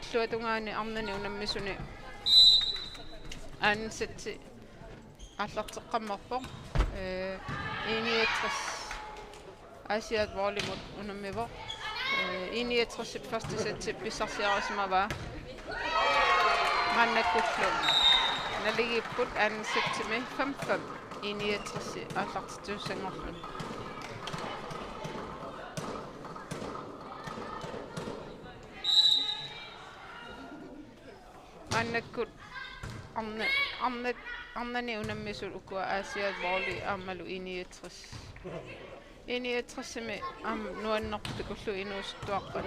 illuatungaani arnani unammisuni anden sæt aallarteqqammerpoq. Eh, I niogtres Aasiaat Volley-mut unammivoq. Eh, I niogtres første sæt pissarsiarisimavaa. Maannakkullu naligiipput anden sætimi fem fem. I niogtres aallartittussanngorluni. Maannakkut arna-, arnat, arnani unammisut ukua Aasiaat Volley aammalu I niogtres. I niogtres-imi aamma nuannerput takullugu inuusuttuarput.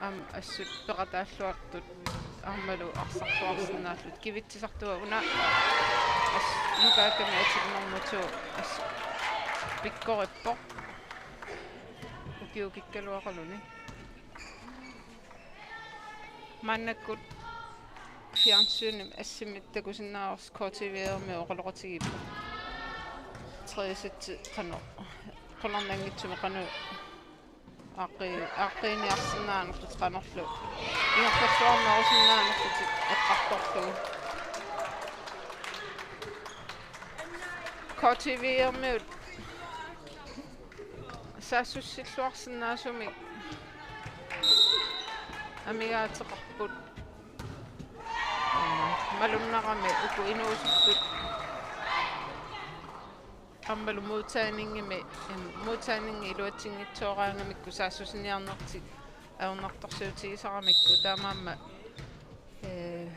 Aamma assut peqataalluartut aammalu arsarluarsinnaallutik kivitsisartut una as-, Nukaakkami atit nummer to as-, pikkorippoq. Ukiukikkaluaqaluni. Maannakkut fjernsynimi assimi takusinnaavarsi K T V-ermiut oqaloqatigiipput. Tredje sæt qanoq. Qularnanngitsumik qanoq aaqqi-, aaqqiiniarsinnaanerlutik qanorlu. Ingerlalluarnerusinnaanerlutik eqqartorlugu. K T V-ermiut saassussilluarsinnaasumik amigaateqarput. Malunnarami uku inuusuttut aammalu modtagningi, em, modtagningi iluatsinngitsooraangamikku saassussiniarnertik ajornartorsiutigisaramikku taamaammat, eh,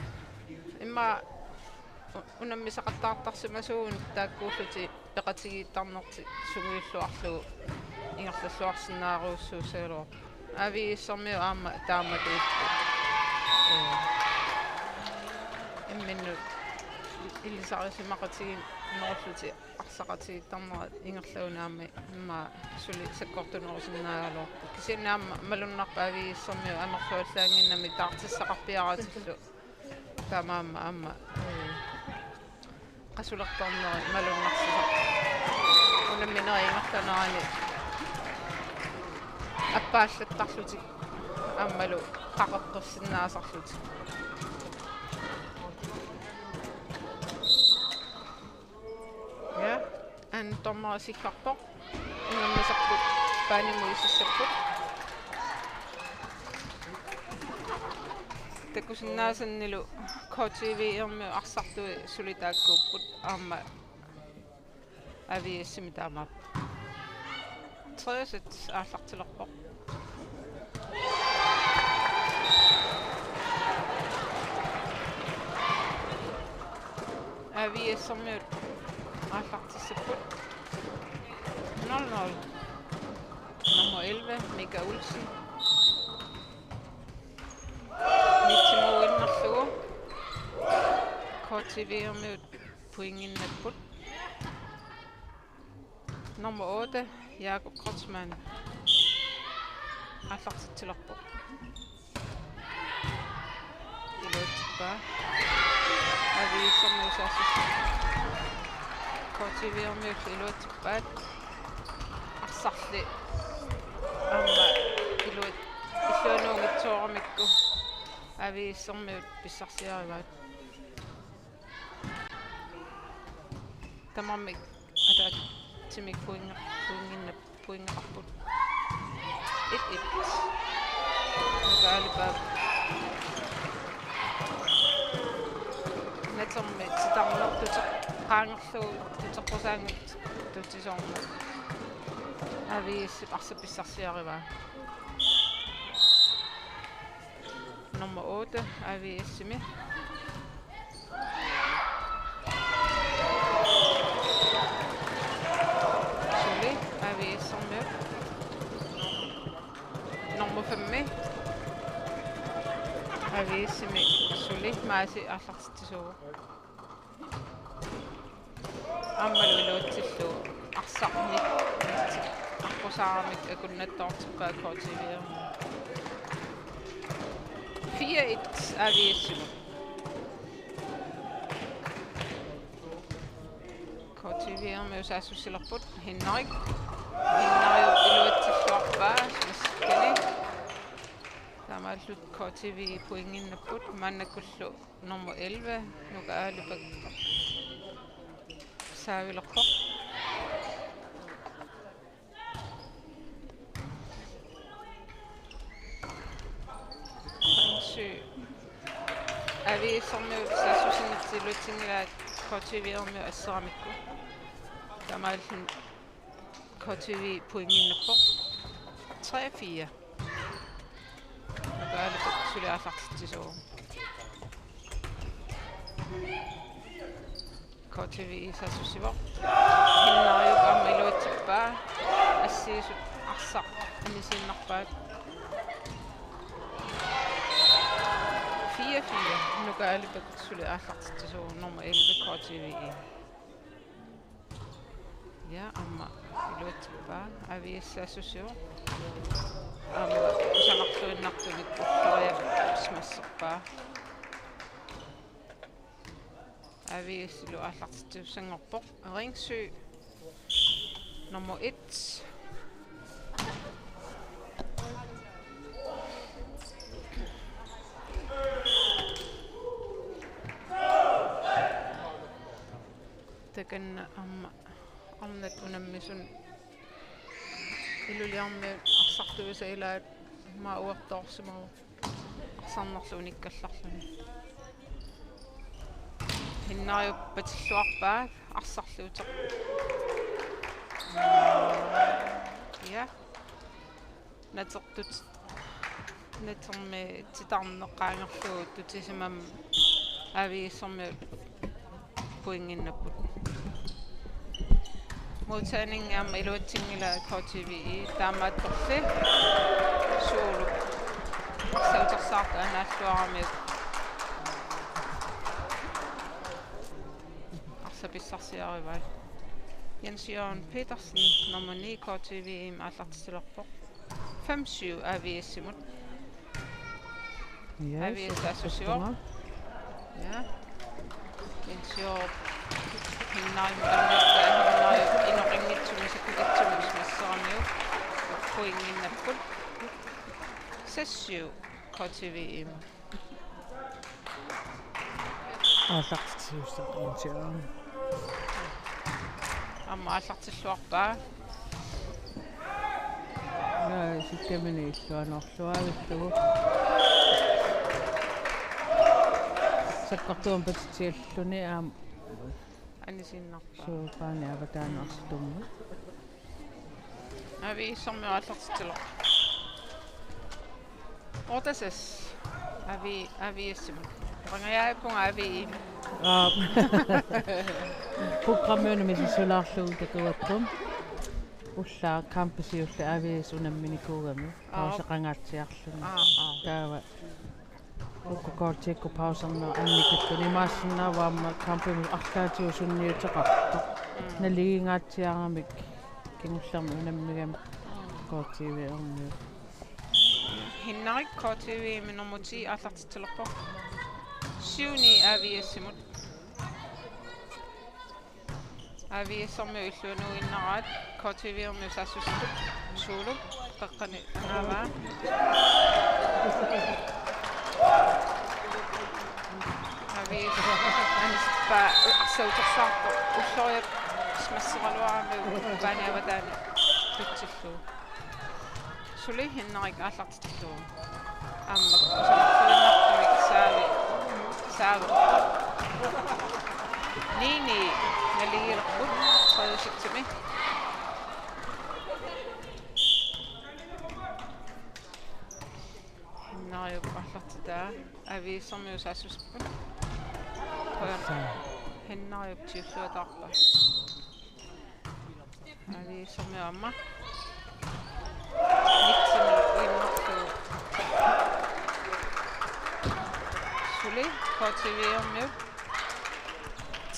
immaqa u-, unammisaqattaartarsimasuugut taakkuullutik peqatigiittarnertik sungiulluarlugu ingerlalluarsinnaarujussuussagaluarpoq. A V S-ermiut aamma taamatut, eh, imminnut ilisarisimaqatigiinnerullutik arsaqatigiittarnerat ingerlaannaq aamma immaqa suli sakkortunerusinnaagaluarpoq. Kisianni aamma malunnarpoq A V S-ermiut amerluallaannginnami taartissaqarpiaratillu. Taamaammat aamma, eh, qasulertorneri malunnarsisartut. Unamminerit ingerlanerani appaallattarlutik aammalu qaqeqqissinnaasarlutik. Ja, anden dommeri siggarpoq. Unammisarput baanimut isissapput. Takusinnaasannilu K T V-ermiut arsartui suli taakkuupput aamma A V S-imi taamaapput. Tredje sæt aallartilerpoq. A V S-ermiut aallartissapput. Nul nul. Nummer elleve, Mika Olsen. Nitsimooginnerlugu. K T V-ermiut pointinnapput. Nummer otte, Jakob Kreutzmann. Aallartitsilerpoq. Iluatsippaa. A V S-ermiut saassussipput. K T V-ermiut iluatsippaat. Arsarli aamma iluat-, illuanuunngitsooramikku A V S-ermiut pissarsiarivaat. Tamarmik ataatsimik pointi-, pointinna-, pointeqarput. Et et. Nukaalipaa. Natermi titarneq tute-, qaangerlugu tuteqqusaanngitsoq tutisoorneq. A V S-ip arsaq pissarsiarivaa. Nummer otte, A V S-imi. Suli, A V S-ermiut. Nummer fem-mi. A V S-imi suli, Maasi aallartitsisuuvoq. Aammalu iluatsillugu arsarnik aqqusaaramik akunnattoortippaat K T V-ermiut. Fire et A V S-imut. K T V-ermiut saassussilerput. Henrik. Hennariup iluatsilluarpaa smaskani. Taamaalillutik K T V pointinnapput. Maannakkullu nummer elleve, Nuka Aalipakku saavilerpoq. Ring syv. A V S-ermiut saassussinertik iluatsinngillat K T V-ermiut asseramikku. Taamaalilluni K T V pointinnapput. Tre fire. Nuka Aalipakku suli aallartitsisuuvoq. K T V saassussivoq. Hennariup aamma iluatsippaa. Assiusut arsaq anisiinnarpaat. Fire fire. Nuka Aalipakku suli aallartitsisuuvoq nummer elleve K T V. Ja, aamma iluatsippaa. A V S saassussivoq. Aamma kusanarluinnartunik Ulloriaq smasserpaa. A V S-ilu aallartitsissanngorpoq. Ring syv. Nummer et. Takanna aamma arnat unammisut Ilulissarmiut arsartuisa ilaat aamma uertoorsimavoq. Arsarnerlu unikkallarluni. Hennariup patilluarpaa arsarluuteq. Ja. Natertut. Natermi titarneq qaangerlugu tutisimammat A V S-ermiut pointinnapput. Modtagning aamma iluatsinngilaq K T V-i, taamaattorli Suulup arsaq utersaartoq anaalluaramiuk arsaq pissarsiarivai. Jens Jørgen Petersen, nummer ni, K T V-mi aallartitsilerpoq. Fem syv A V S-imut. Ja, A V S saassussivoq. Ja. Jens Jørgen. Hennariup annikkaa, Hennariup inoqanngitsumik sakkutigissumik smasseramiuk. Pointinnapput. Seks syv K T V-imut. Aallartitsisussaq Jens Jørgen. Aamma aallartilluarpaa. Naa, sikkaminik illuanorluavillugu. Sakkortuumik patitsialluni aamma. Anisiinnarpaa. Suu, Paani avataani arsaq tummut. A V S-ermiut aallartitsilerput. Otte seks. A V, A V S-imut. Qangajaapput A V I. Aap. Programmi una misissulaarlugu takuakku. Ullaaq kampi siulleq A V S unamminikuugami. Aap. Pauseqangaatsiarluni. Aap, aap. Taava uku K T-kkut pauserneq annikilluni imaassinnaavoq aamma kampimut arlaatigut sunniuteqartoq. Mm. Naligiingaatsiaramik kingullermik unammigami. Mm. K T V-ermiut. Henrik K T V-mi nummer ti aallartitsilerpoq. Syv ni A V S-imut. A V S-ermiut illuinnarpaat, K T V-ermiut saassussipput, Suulup, qeqqani anaavaa. A V S anisippaa arsaq utersaartoq, Ulloriaq smasseraluaramiuk Paani avataani patsillugu. Suli Henrik aallartitsillugu. Aamma kusanarluinnartumik saavi. Saavi. Ni ni naligiilerput tredje sætimi. Hennariup aallartitaa A V S-ermiut saassussipput. Qujan. Hennariup siulliutaarpaa. A V S-ermiut aamma. Nitsinut uinnerlugu. Suli K T V-ermiut.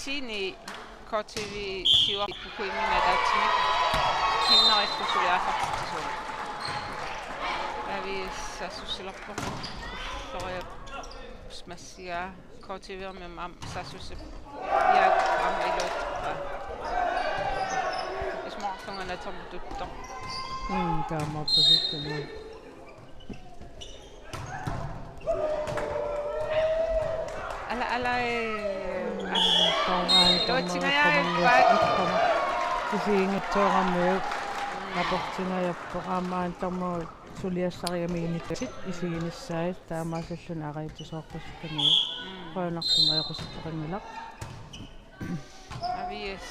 Ti ni K T V siuarput pointinik ataatsimik. Henrik suli aallartitsisuuvoq. A V S saassussilerpoq. Toriap smassia K T V-mi aamma saassussip. Ja aamma iluat. Isumaqarlunga natermut tuttoq. Mm, taamaappoq sittunga. Ala, ala, eh, Tongaan iluatsingajaappaat. Isiginngitsooramiuk aportingajappoq aamma antarmut suliassariamiinitsit isiginissaat taamaasilluni ariitsoorpassukkamiuk. Mm. Qujanartumik ajoqusertaqanngilaq. Avias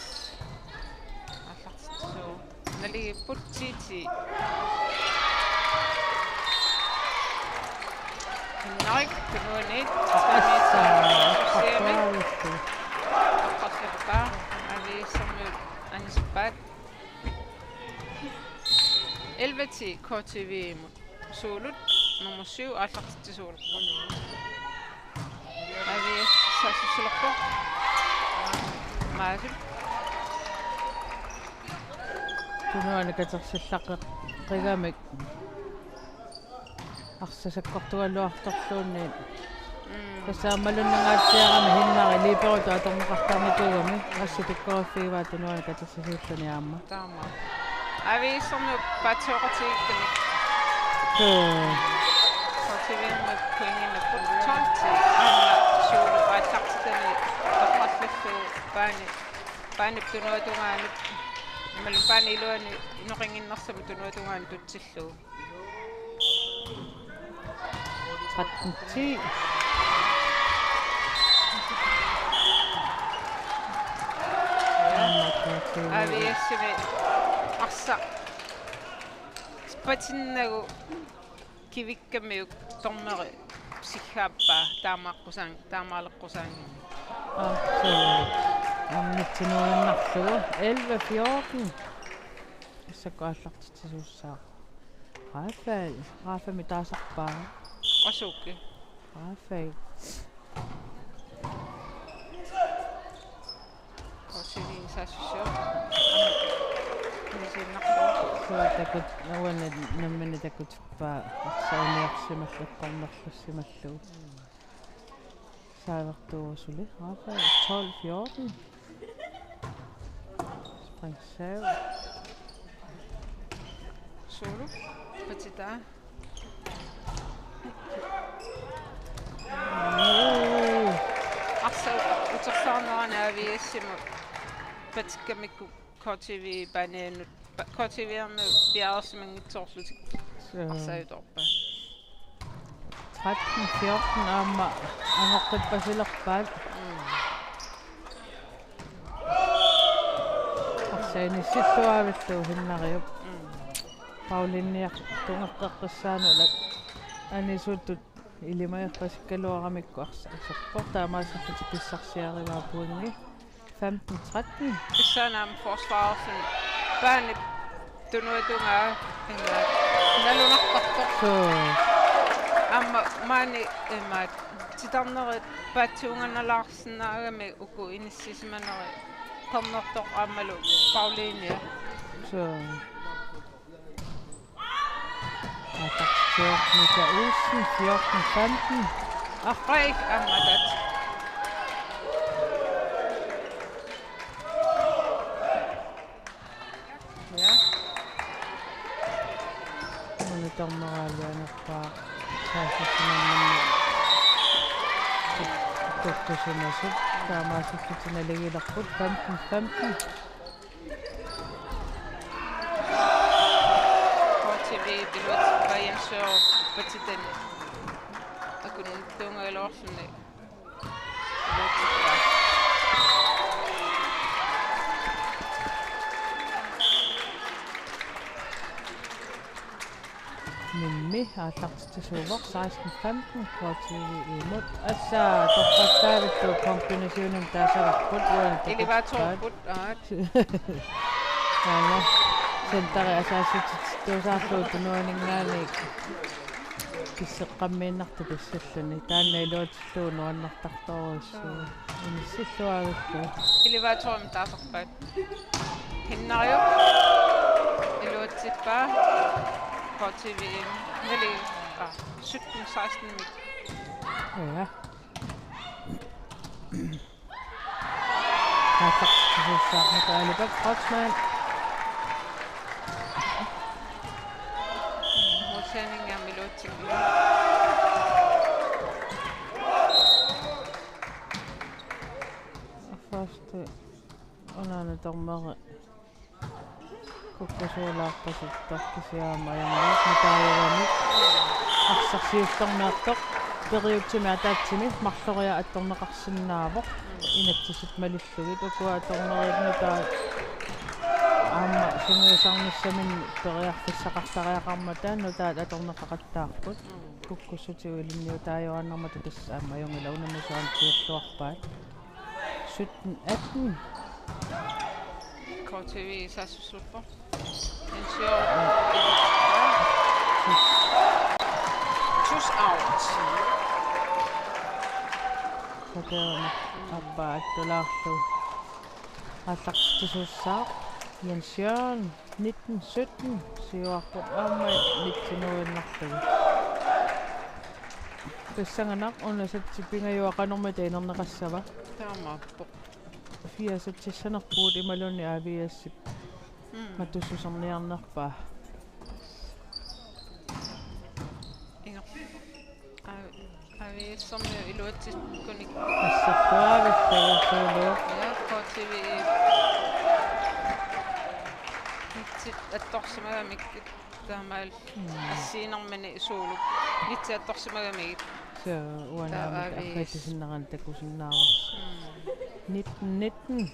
aallartitsisuu. Naligiipput T T. Henrik, tunuanit. Assa, sussiami. Assa. Eqqarsappaa. Aviassermiut anisippaat. Elleve ti K T V-mut. Suulut nummer syv aallartitsisuulerpoq. Avias saassussilerpoq. Maasip. Tunuani katersillaqqeqqigamik. Arsaq sakkortugaluartorluunniit. Mm. Tassa aamma malunnangaatsiarami Hinnari liberotut atorneqartarnikuugami. Assut pikkoriffigaat tunuani katersisuulluni aamma. Taama. Aviassermiut paatsooratigikkami. Suu. K T V-mi pointinik tolv ti aamma Suulup aallartitani toqqarlugu Paani, Paanip tunuatungaanut, imaluunniit Paani iluani inoqannginnersamut tunuatungaanut tutsillugu. Tretten ti. Aviassimi arsaq patinnagu kivikkamiuk dommeri siggaappaa taamaaqqusaang-, taamaaleqqusaanngimmat. Aa, suu. Ammitsinuinnarlugu. Elleve fjorten. Massakkut aallartitsisuussaaq. Rafael. Rafael taasarpaa. Asuki. Rafael. K T V saassussivoq. Inisiinnarlugu. Suu takut, uani nammineq takutippaa, arsaq uniarsimallugu, eqqornerlussimallugu. Saavertuuvoq suli. Rafael, tolv fjorten. Springsav. Suulup patitaa. Arsaq utersaarnerani Aviassimut patikkamikku K T V Paanianut, pa-, K T V-mi piareersimanngitsoorlutik. Suu. Arsaq uterpaa. Tretten fjorten aamma angoqqippasilerpaat. Mm. Arsaq inissilluaavillugu Hinnariup. Mm. Pauliiniartungeqqeqqissaanut anisuttut ilimagerpasikkaluaramikku arsaq iserpoq, taamaasillutik pissarsiarivaa pointi. Femten tretten. Pissaanam forsvarersin Paanip tunuatungaa imaat nalunartartoq. Suu. Aamma maani imaat titarnerit paatsuunganalaarsinnaagamik uku inissisimanerit tornertoq aammalu Pauliinia. Suu. Attack fjorten, Mika Olsen, fjorten femten. Aa, ej, aamma attack. Ja. Una dommeraallianerpaa. Saassussinermini. Tuttusimasut. Taamaasillutik naligiilerput femten femten. K T V iluatsippaa Jens Sørup patitani. Akunnittuungagaluarluni. Iluatsippaa. Mimmi aallartitsisuuvoq seksten femten K T V-mut. Assa, torrassaavillugu kombinationimik taasagarput, uani elevatorput, aat. Aana. Centeri asaassutittuusaarlugu tunuaninngaanniit kisseqqammiinnartoq tassalluni. Taanna iluatsillugu nuannartartorujussuuvoq. Inissilluaavillugu. Elevatorimik taasarpaat. Hinnariup iluatsippaa K T V-mi nali, aa, sytten seksten-imik Ja. Aallartittussaaq Michael Bak Kreutzmann. Målsætning er Milotic. Første under dommeri. Kukkusulaarpasittoq kisianni aamma ajornarpoq nutaajuganik. Arsaq siullermeertoq periutsimik ataatsimi marloriarlugu attorneqarsinnaavoq. Inatsisit malillugit ukua atorneriit nutaat aamma sungiusarnissaminnik periarfissaqartariaqarmata nutaat atorneqaqattaarput. Kukkussutigut ilinniutaajuaannarmata tassa aamma ajunngilaq unammisut aamma siulluarpaat. Sytten atten. K T V saassussuuppoq. Tus out. Sakeerama aappaa attulaarlugu. Aallartittussaaq. Jens Jørgen. Nitten sytten siuarput aamma nittenuinnarlugu. Pissanganaq una sætti pingajuat qanormita inerneqassava? Taamaappoq. Fire sættissanerpugut imaluunniit A V S-ip. Mm. Matussuserniarnerpaa. Inger. Aa, A V S-ermiut iluatsittunik. Assartuaavittugut suuluuq. Ja, K T V. Nitsit attorsimagamik taamaal. Mm. Assiinermini suuluuq. Nitsit attorsimagamik. Suu, uanga taava aamma A V S. Arriitsusinnaanerat takusinnaavarsi. Mm. Nitten nitten.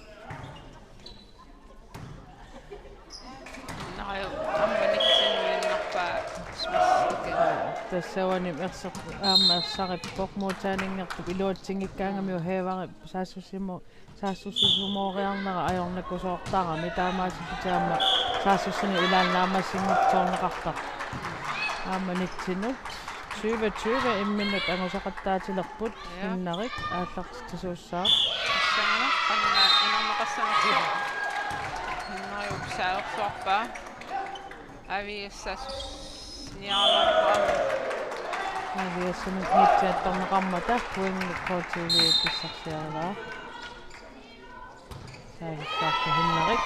Naaja, aamma nittenuinnarpaa smash. Tassa uani erseq-, aamma ersarippoq, målsætningertup iluatsinngikkaangamiuk Hækkerup saassussimu-, saassussisumooriarnera ajornakusoortarami, taamaasilluni aamma saassussineq ilaanni naammassinngitsoorneqartarpoq. Aamma nittenut. Tyve tyve imminnut angusaqattaatilerput. Ja. Hinnarik aallartittussaaq. Pissanganaq qanoq inerneqassanersoq. Hinnariup saassussiorpaa. A V S saassussiniaraluarpaa. A V S-imut nitsit attorneqarmata pointit K T V pissarsiarivaa. Saassussaartoq Hinnarik.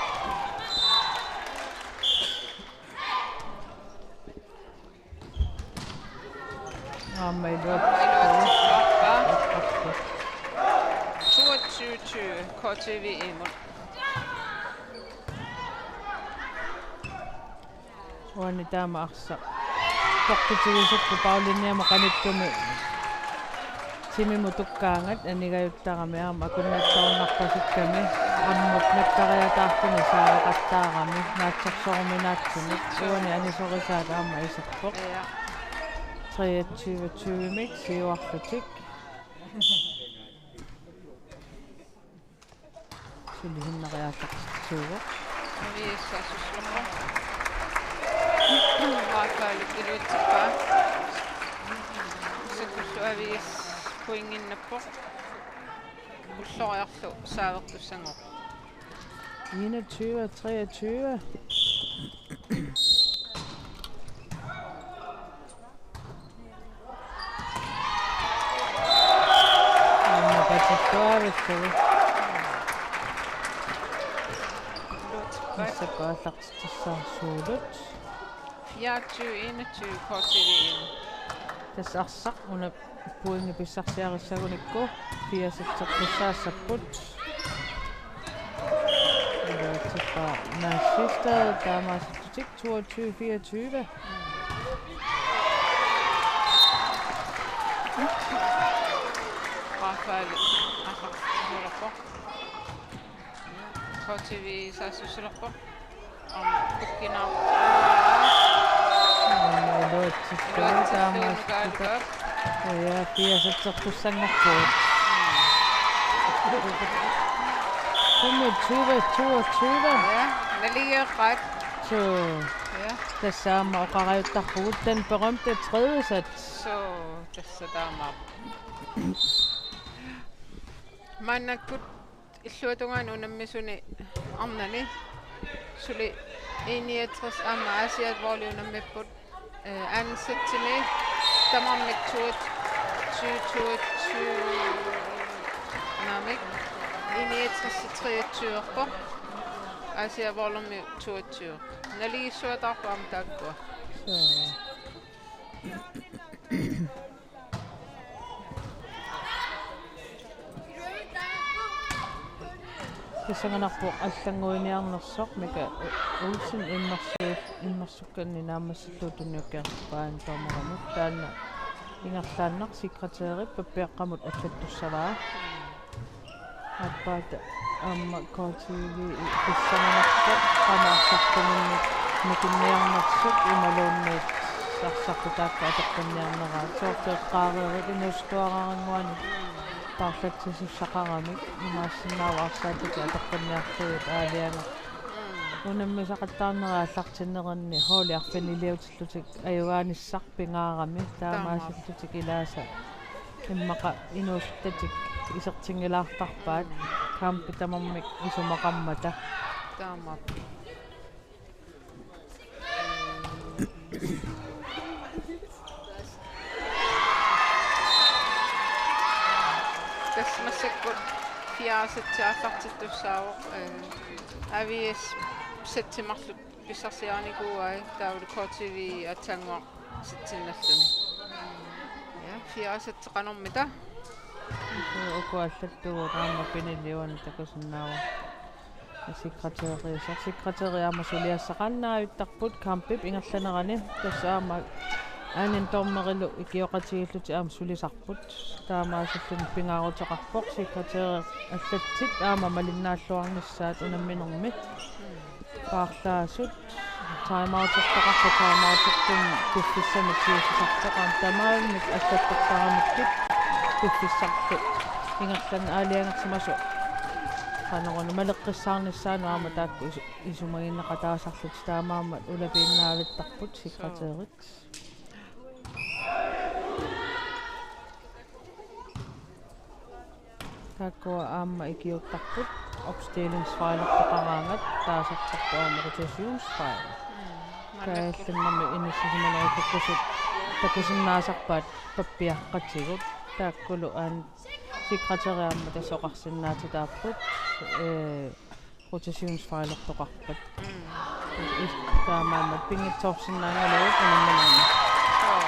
Aamma iluat-. Iluatsippaa. Toogtyve tyve K T V-imut. Uani taama arsaq. Toqqutigisukku Paulinniamut qanittumi. Timimut tukkaangat anigajuttarami aamma akunnattoornarpasikkami ammut nakkariataartuni saaveqattaarami naatsorsoruminaatsunik uani anisorisaat aamma iserpoq. Ja. Treogtyve tyvemik siuarlutik. Suli Hinnari aallartittuuvoq. A V S saassussiorpoq. Rafael iluatsippaa. Sakkullu A V S pointinnappoq. Ulloriarlu saavertussanngorpoq. Enogtyve treogtyve. Aamma patittuavissagu. Massakkut aallartittussaassuugut. Fireogtyve enogtyve K T V-imut. Tassa arsaq una pointit pissarsiarissagunikku fireogtyve-rtussaassapput. Iluatsippaa Narsista taamaasittutik toogtyve fireogtyve. Rafael aallartittuulerpoq. K T V saassussilerpoq. Aamma tukkinaa. Aamma iluatsittuuvoq. Iluatsittuuvoq taamaasittuta. Ja, fireogtyve-rtussanngorpugut. Femogtyve toogtyve. Ja, naligeeqqaat. Suu. Ja. Tassa aamma oqarajuttarpugut den berømte tredje sæt. Suu, tassa taamaappoq. Maannakkut illuatungaani unammisuni arnani suli E niogtres aamma Aasiaat Volley unammipput, eh, anden sætimi tamarmik toogtyve Tyve toogtyve. Naamik. Enogtres treogtyve. Asia Vollum toogtyve. Naligiissuataarput aamma taakkua. Pissanganarpoq allannguiniarnersoq Mika Olsen immersu-, immersukkanni naammassillugu tunniukkiartorpaa dommerinut. Taanna ingerlaannaq sekretærit pappiaqqamut allattussavaa. Aappaata aamma K T V pissanganarpoq qamaarsartuminnik nikinniarnersut imaluunniit arsartut taakku atoqqinniarneraa. Soorlu eqqaareerit inuusuttuararannguanik paarlatsisussaqaramik imaassinnaavoq arsaatit atoqqinniarlugit aalajangerput. Unammisaqattaarnerit aallartinneranni holdit arfiniliutillutik ajugaanissaq pingaarami taamaasillutik ilaasa immaqa inuusuttatik isertinngilaartarpaat kampit tamarmik isumaqarmata. Taamaappoq. Tassa massakkut fire sæt aallartittussaavoq, øh, A V S sæt marluk pissarsiarinikuuai taavalu K T V aatsaannguaq sætinnalluni. Ja, fire sæt qanormita. Uku allattugut aamma piniliuani takusinnaavara. Sekretæriusoq, sekretæri aamma suliassaqannaavittarput kampip ingerlanerani. Tassa aamma anden dommerilu ikioqatigiillutik aamma sulisarput. Taamaasilluni pingaaruteqarpoq sekretæri allatsit aamma malinnaalluarnissaat unamminermi. Paarlaasut timeoutertaqarput, timeoutertumik piffissami tiusisartoqarami tamarmik allattortaramikkit piffissarlu ingerlaannaq aalajangersimasoq qanoruna maleqqissaarnissaanut aamma taakku isu-, isumagineqataasarlutik taamaammat ulapiinnaavittarput sekretærit. Taakkua aamma ikiuuttarput opstillingsfejlertoqaraangat taasartarput aamma rotationsfejl. Mm, maannakkut. Kaallinnami inissisimanerusut takusinnaasarpaat pappiaqqatigut. Taakkulu aamma sekretæri aamma tassa oqarsinnaatitaapput, ee, rotationsfejlertoqarpat. Mm. Is-, taamaammat pinngitsoorsinnaagaluarput unamminermi. Suu.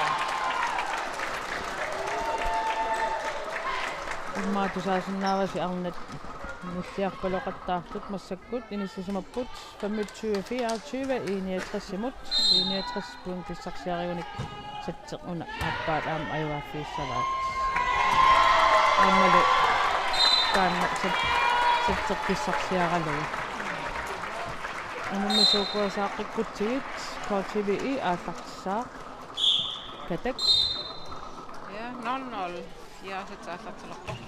Immaqa tusaasinnaavasi arnat nilliarpaloqattaartut massakkut inissisimapput femogtyve fireogtyve enogtresimut, enogtres point pissarsiarigunik. Sætteq una aappaat aamma ajugaaffiissavaat. Aammalu taanna sæt-, sætteq pissarsiaralugu. Unammisut ukua saaqqikkutsigit K T V I aallartissaaq. Katak. Ja, nul nul. Ja, sæt aallartilerpoq.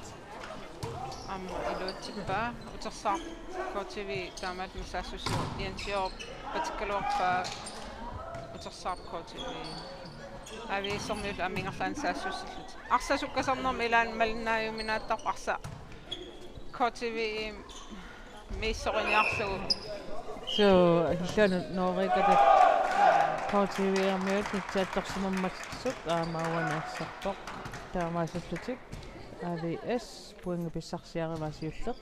Aamma iluatsippaa utersaarpoq K T V taamaattumik saassussivoq Jens Jørgen patikkaluarpaa utersaarpoq K T V. A V S-ermiullu aamma ingerlaannaq saassussillutik. Arsaq sukkasarnermi ilaanni malinnaajuminaattarpoq arsaq K T V-miissoriniarlugu. Suu, illuanut nooriikata K T V-ermiut nitsiattorsimammassuk aamma uani arsarpoq. Taamaasillutik A V S pointi pissarsiarivaa siulleq.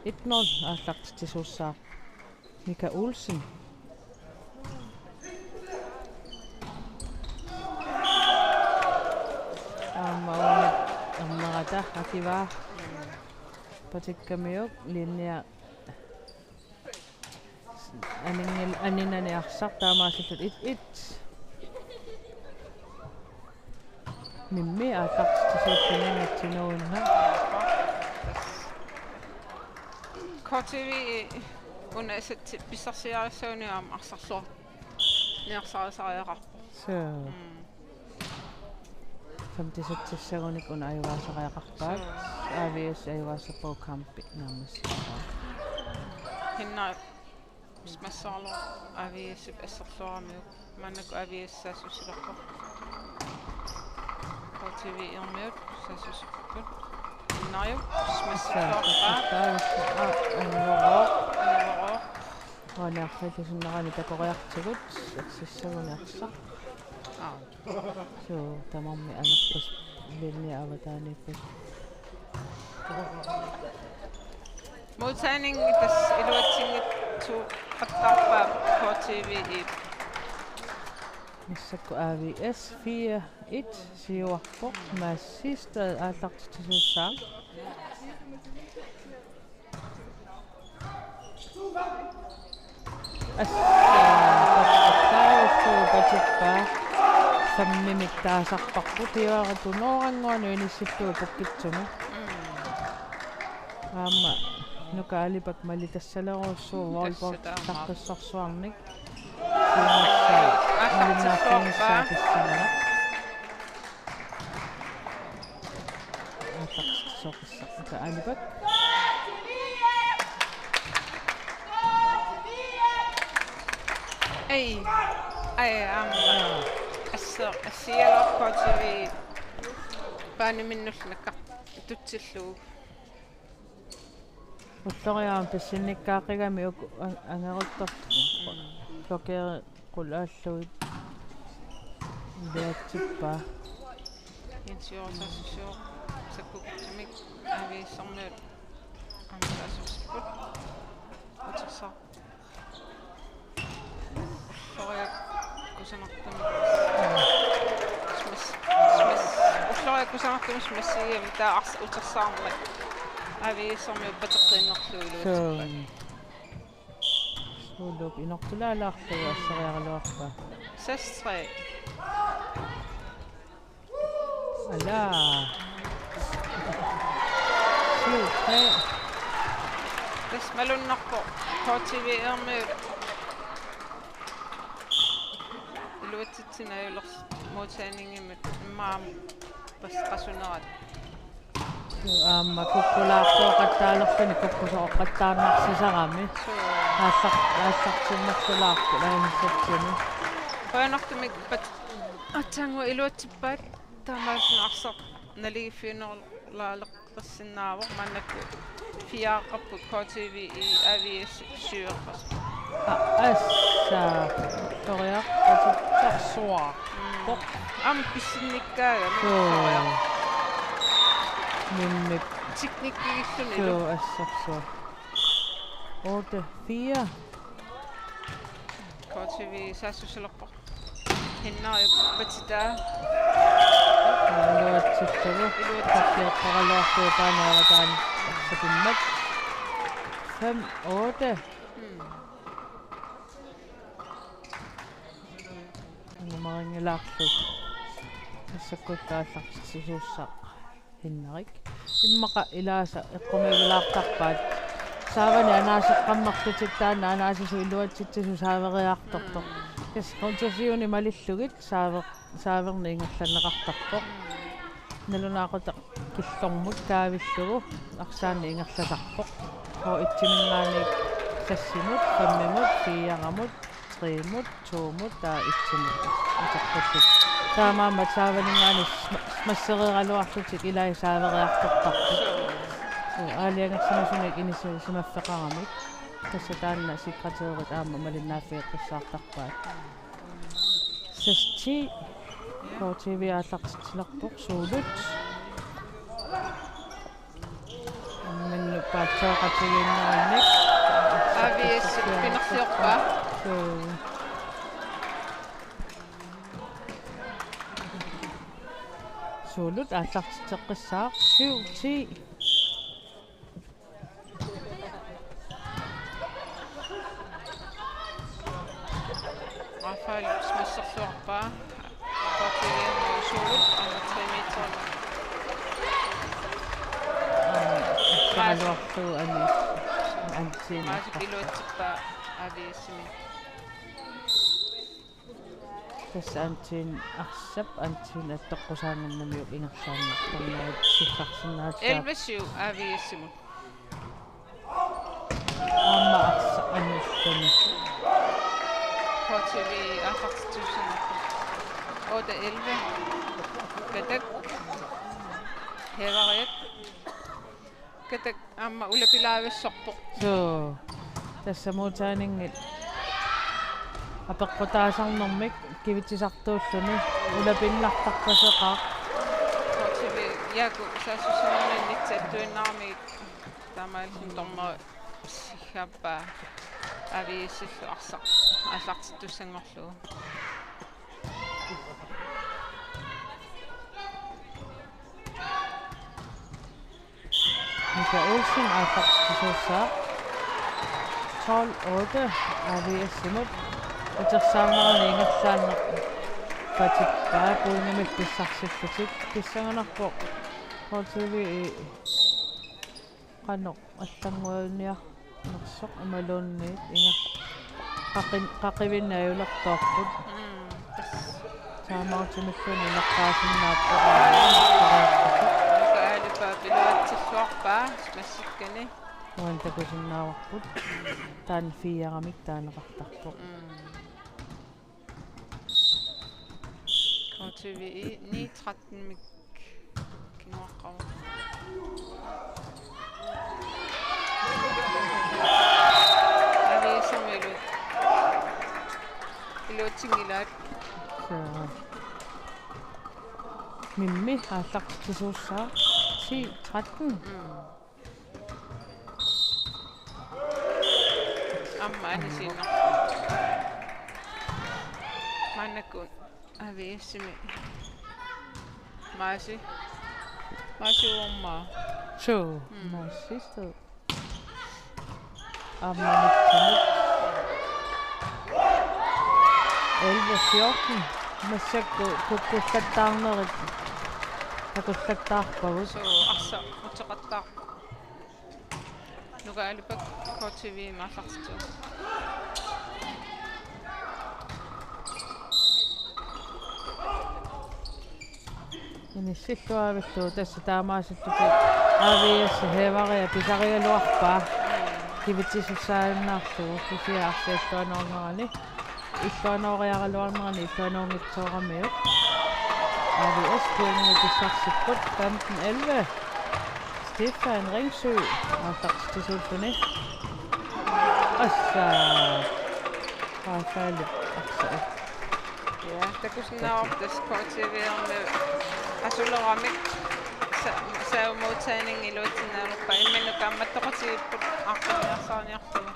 Et nul aallartitsisuussaaq Mika Olsen. Aamma uani ernerata akivaa. Patikkamiuk linjia aninngil-, aninani arsaq taamaasillutik et et. Mimmi aallartitsisuulluni natsinuunna. K T V una sæt pissarsiarissaguni aamma arsarluarniarsarisariaqarpoq. Suu. Mm. Femtisitsissagunik una ajugaasariaqarpaat. Suu. A V S ajugaasarpagut kampi naammassippaa. Hinna Massaarlu A V S-ip asserluaramiuk. Maannakkut A V S saassussilerpoq. K T V-ermiut saassussipput. Innariup massaarluarpaa. Anngorooq. Anngorooq. Uani arfillisunnerani takoriartigut. Ersissaguni arsaq. Aa. Suu, tamarmik anerpasippoq. Linje avataaniipput. Modtagning tassa iluatsinngitsoortarpaa K T V E. Massakkut A V S fire et siuarpoq, Mads Sistad aallartitsisuussaaq. Assa, tassaalussu patippaa. Sammimik taasarparput, hiuaratut nooranngua nuinissillugu pukkitsugu. Aamma Nuka Alibak malitassalerujussuuvoq wallball taqqissorsuarnik. Siunissaq malinnaaffigissaa pissanganaq. Aallartitsoqissaq Nuka Alibak. Ei. Ai, aamma. Asso, assialu K T V paaniminnullu nakkartutsillugu. Ulloriaq pissinnikkaaqqigami uku an-, angeruttorlugu. Blokeeqqulaallugit. Iluatsippaa. Insiorsassio sakkukitsumik A V S-ermiut aamma asusipput. Utersaaq. Ulloriaq kusanartumik. Smash, smash. Ulloriaq kusanartumik smashigami taava ars-, utersaarmat. A V S-ermiut pateqqiinnarlugu iluatsippaat. Suu. Suuluup inortulaalaarlugu asseriaraluarpaa. Seks tre. Ala. Syv tre. Tassa malunnarpoq K T V-ermiut iluatsitsinni ajulersoq modtagningimmut immaqa pas qasunerat. Aamma kukkulaartooqattaalerluni kukkusooqqattaarnarsisarami. Suu. Aallar-, aallartinnerulaarput ajunngissatsini. Qujanartumik pat-, aatsaannguaq iluatsippaat. Taamaalilluni arsaq naligiiffiginerulaaleqqissinnaavoq, maannakkut fireeqqapput K T V E, A V S syveeqqasoq. A-, assa. Toriaq, K T V syvsuaq. Mm. Aamma pissinnikkaagami. Suu. Toriaq. Mimmip. Teknikkigilluni. Suu, assorsuaq. Otte fire. K T V saassussilerpoq. Hinnariuppat titaa. Iluatsittugu. Iluatsittugu. Takkiorparaluartuupaanaava taanna arsakimmat. Fem otte. Mm. Angumarinngilaarlugu. Massakkullu aallartitsisuussaaq. Hinnarik. Immaqa ilaasa eqqumiigilaartarpaat. Saavani anaaseqqammerlutik taanna anaasisut iluatsitsisut saaveriartortoq. Tassa rotationit malillugit saaver-, saaverneq ingerlanneqartarpoq. Nalunaaqutaq killormut kaavillugu arsaanneq ingerlasarpoq. H et-iminngaanniit seksimut, femimut, fireamut, tremut, tomut, taava etsimut. Ateqqullugu. Taamaammat saavaninngaanniit sma-, smashereeraluarlutik ilai saaveriartortarput. Aalajangersimasunik inissisimaffeqaramik. Tassa taanna sekretærit aamma malinnaaffigeqqissaartarpaat. Seks ti. K T V aallartitsilerpoq, Suulut. Imminnut paatsooqatigiinnerannik. A V S pinersiorpaa. Suu. Suulut aallartitseqqissaaq, syv ti. Rafael smasherluarpaa. K T V Suulut aamma tre meter. Aamma, aamma, iluarlugu ani. Antin. Maasik iluatsippaa A V S-imi. Tassa antin arsap, antin attoqqusaanngornamiuk ingerlaannartarnerit silarsinnaassaaq. Elleve syv A V S-imut. Aamma arsaq annertumi. K T V aallartittuussinnaapput. Otte elleve. Katak. Hæveriat. Katak aamma ulapilaavissorpoq. Suu. Tassa modtagningi apeqqutaasarnermik kivitsisartuulluni ulapinnartarpaseqaaq. K T V Jaaku saassussinermi inissittuinnarmik taamaalilluni dommeri siggaappaa A V S-illu arsaq aallartittussanngorlugu. Mika Olsen aallartittussaavoq. Tolv otte A V S-imut. Utersaarnerani ingerlaannaq patippaa pointimik pissarsillutik. Pissanganarpoq K T V I qanoq allannguiniarnersoq imaluunniit inger-, qaqin-, qaqivinneq ajulertoorput. Mm, tassa. Taamaattumilluunniit naqqaasinnaapput. Nuka Aalipaa piluatsilluarpaa massikkani. Uani takusinnaavarput. Taanna fireramik taaneqartarpoq. Mm. K T V I ni tretten-imik kinguaqqavoq. A V S-imilu. Iluatsinngillat. Suu. Mimmi aallartittussaavoq ti tretten. Mm. Aamma anisiinnarlugu. Maannakkut A V S-imi. Maasi. Maasi uormaa. Suu, mm. Maasi suu. Aamma nitsinut. Elleve fjorten. Massakkut kukkullattaarnerit. Takullattaarpagut. Suu, arsaq uteqattaarpoq. Nuka Aalipaa K T V-mi aallartittoq. Inissilluavillugu tassa taamaasilluni A V S Heevaria pisarigaluarpaa. Kivitsisussaajunnaarlugu kisianni arsaat illuanoornerani. Illuanooriaraluarnerani illuanoornitsooramiuk. A V S pointimik pissarsipput femten elleve. Stefan Ringsø aallartitsisuulluni. Assa. Rafael arsaq. Ja, takusinnaavarput tassa K T V-mi asuleramik sa-, serve modtagning iluatsinnaanerpaa imminut kaammattoqatigiipput aaqqinniarsaarniarlugu.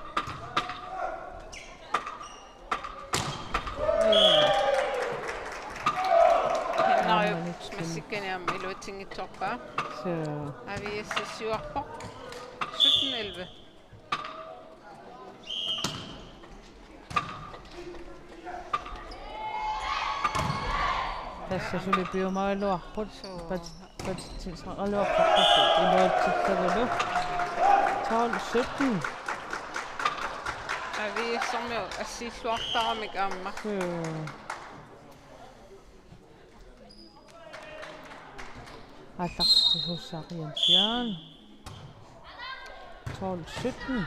Henriup massikkani aamma iluatsinngitsoorpaa. Suu. A V S siuarpoq. Sytten elleve. Tassa suli piumagaluarput. Suu. Pat-, patitsisoqaraluarput iluatsillugulu. Tolv sytten. A V S-ermiut assiilluartaramik aamma. Hmm. Aallartittussaaq Jens Jørgen. Tolv sytten.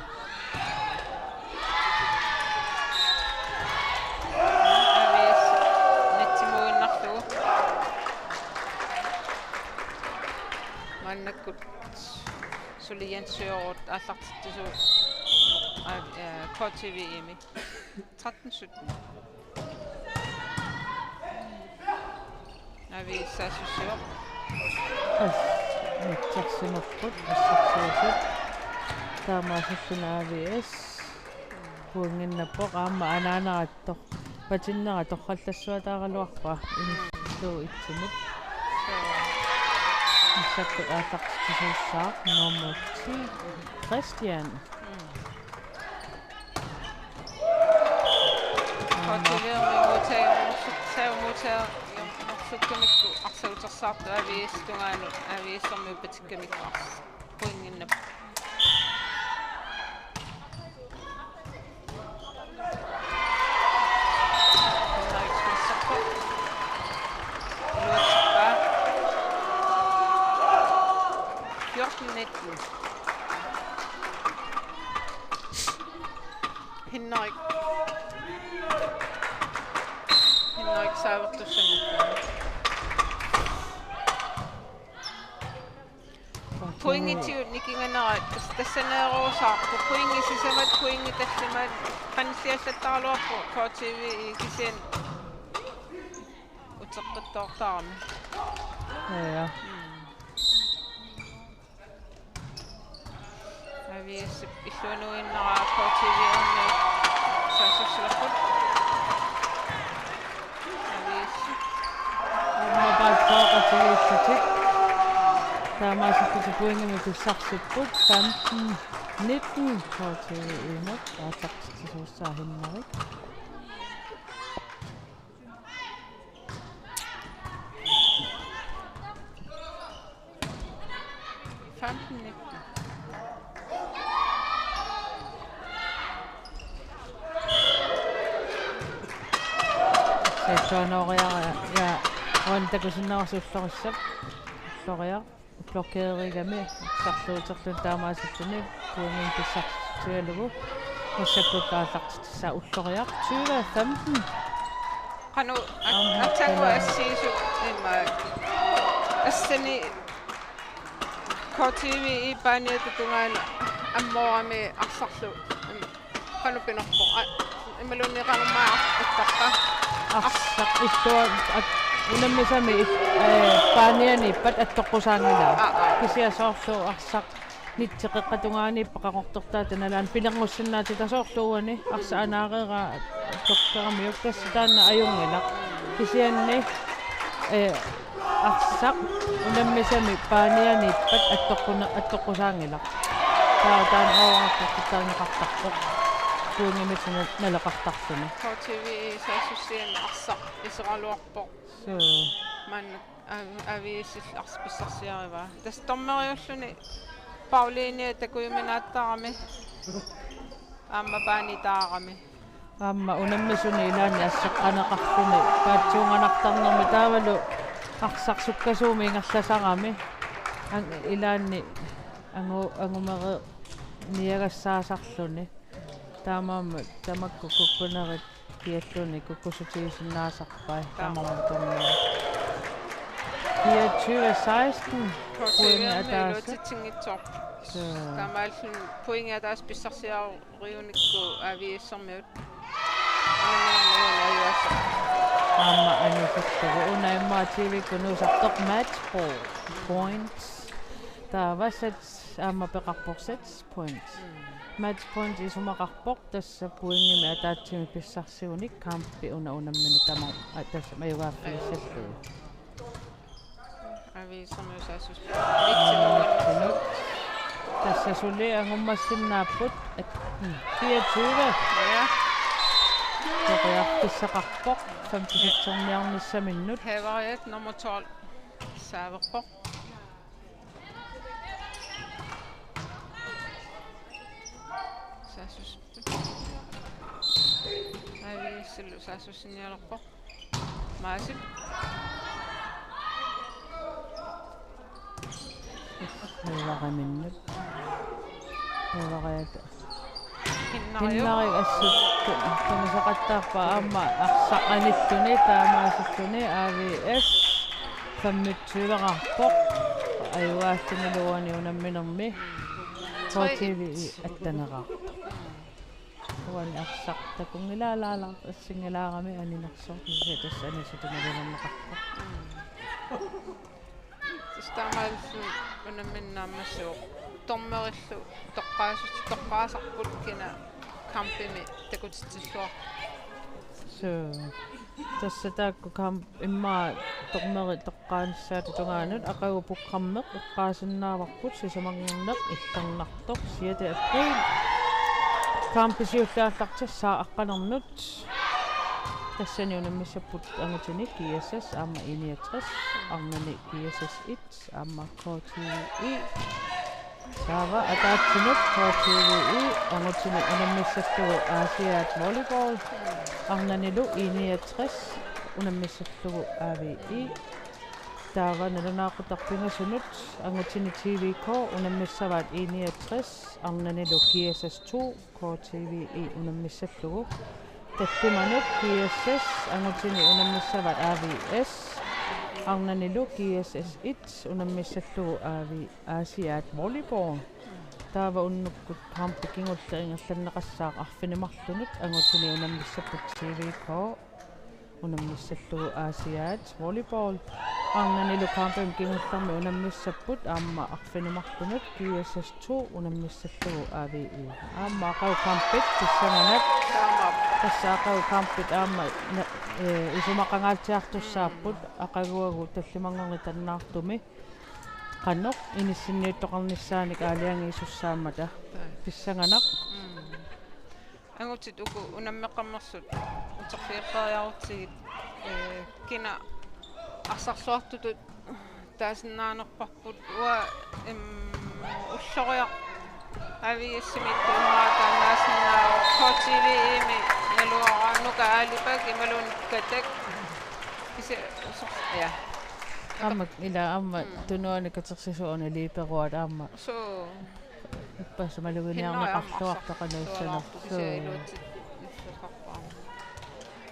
A V S netsimuinnarlugu. Maannakkut suli Jens Jørgen aallartittussaq, øh, K T V-imi. Tretten sytten. A V S saassussivoq. As, nittarsimapput, assersuisut. Taamaasilluni A V S. Pointinnappoq aamma anaanaga tor-, patinnera torrallassuataaraluarpaa. Inissillugu etsimut. Massakkut aallartittussaaq nummer ti, Christian. Mm. Aamma. K T V-mi modtager, modtager, modtager, modtager, modtager, arsaq utersaartoq A V S tungaanut, A V S-ermiut patikkamikku arsaq. Pointinnap. Henrik Spencer. Iluatsippaa. Fjorten nitten. Henrik. Henrik saavertussanngorpoq. Pointigut nikinganerat tas-, tassaneerusaarpoq, pointit sisamat, pointit tallimat, qanilliallattaraluarpoq K T V-i kisianni uteqqittoortarami. Ja, ja. Mm. Yes, illuanuinnara K T V-mi saassussilerput. Aviis. Aamma paatsooratigiillutik. Taamaasillutik pointimik pissarsipput femten nitten K T V-mut aallartitsisuussaat Hinnarik. femten nitten. Saattuanooriara ja uani takusinnaavarsi ullorissap. Ulloriaq blokkerigami arsarluuterluni taamaasilluni pointimik pissarsialugu massakkut aallartitsissaaq Ulloriaq tyve femten. Qanoq at-, aamma atangu taama assiisut immaqa. Assani K T V-mi paaniata tungaanut ammoorami arsarlu. Im-, qanoq pinerpoq. A-, imaluunniit qanormaa ittarpa. Arsaq illuat unammisami il-, eh, paanianiippat attoqqusaanngilaa. Aa, aa. Kisianni soorlu arsaq nitteqeqqatungaaniippat qaqortortaata nalaani pilerngussinnaatitasoorlu uani arsaq anaareeraa tokkeramiuk tassa taanna ajunngilaq. Kisianni, eh, arsaq unammisami paanianiippat attoqquna-, attoqqusaanngilaq. Taava taanna overartortarneqartarpoq. Pointimik naleqartarluni. K T V-mi saassussiani arsaq iseraluarpoq. Suu. Maanna Aviisillu arsaq pissarsiarivaa. Tassa dommeriulluni Pauliini takujuminaattarami. Aamma paanitaarami. Aamma unammisuni ilaanni asseqqaneqarluni paatsuunganartarnermi taavalu arsaq sukkasuumik ingerlasarami. An-, ilaanni angu-, angumeriniagassaasarluni. Taamaammat tamakku kukkunerit kialluunniit kukkussutigisinnaasarpai. Taama. Tamarmik tunniit. Fireogtyve seksten. Pointi ataaseq. Iluatsinngitsoorput. Suu. Taamaalilluni pointi ataaseq pissarsiariunikku Aviisermiut. Aamma aniserlugu una immaqa T V-kkut nuusartoq match ball points. Taava sets aamma peqarpoq sets points. Mm. Match point isumaqarpoq tassa pointimik ataatsimik pissarsigunik kampi una unammineq tama-, a, tassa majugaaffigissallugu. Aviisermiut saassussipput. Aamma nittenut. Tassa suli angummassinnaapput. At-, mm, fireogtyve. Ja. Periarfissaqarpoq femogtyve-rniarnissaminnut. Havariak nummer tolv. Saaverpoq. Saassussipput. Aviisillu saassussinialerpoq. Maasip. Havariaminnut. Havariat. Hinnariuk. Hinnariuk assut tu-, tunisaqattaarpaa aamma arsaq anittuni taamaasilluni A V S femogtyve-rarpoq. Ajugaallunilu uani unamminermi. K T V-mi attaneraarpoq. Uani arsaq takunngilaa laalaar assinngilaarami aninersoq kisianni tassa anisutut nalilerneqarpoq. Tassa taamaalilluni unammineq naammassivoq. Dommerillu toqqaasut toqqaasarput kina kampimi takutitsilluarput. Suu. Tassa taakku kamp immaqa dommeri toqqaanissaata tungaanut aqagu programmi eqqaasinnaavarput sisamanngorneq illernartoq siate april. Kampi siulliit aallartissaaq aqqanernut. Tassani unammissapput angutini G S S aamma I niogtres, arnani G S S et aamma K T V E. Taava ataatsimut K T V E angutini unammissallugu Aasiaat volleyball, arnanilu I niogtres unammissallugu A V E. Taava nalunaaqutaq pingasunut angutini T V K unammissavaat I niogtres, arnanilu G S S to, K T V E unammissallugu. Tallimanut G S S angutini unammissavaat A V S, arnanilu G S S et unammissallugu A V Aasiaat volleyball. Taava unnukkut kampi kingulleq ingerlanneqassaaq arfineq-marlunut angutini unammissapput T V K. unammissallugu Aasiaat volleyball. Arnanilu kampimi kingullermi unammissapput aamma arfineq-marlunut G S S to unammissallugu A V E. Aamma aqagu kampit pissanganaq. Taamaappoq. Tassa aqagu kampit aamma na-, ee, isumaqangaatsiartussaapput aqaguagu tallimanngorneq tannaartumi. Qanoq inissinniuttoqarnissaanik aalajangiisussaammata. Pissanganaq. Mm. Angutit uku unammeqqammersut uterfigeqqeriarutsigit, ee, kina arsarluartutut taasinnaanerparput uanga, em, Ulloriaq A V S-imi tuumaataannaasinnaavoq K T V-imi naluara Nuka Aalipakk imaluunniit Katak. Kisi-, sor-, ja. Aamma ila aamma tunuani katersisuuna liiperuat aamma. Suu. Ippassaq maluginiarneqarluartoq qanoq issanersoq. Kisianni iluatsit-, issaqqaarpara.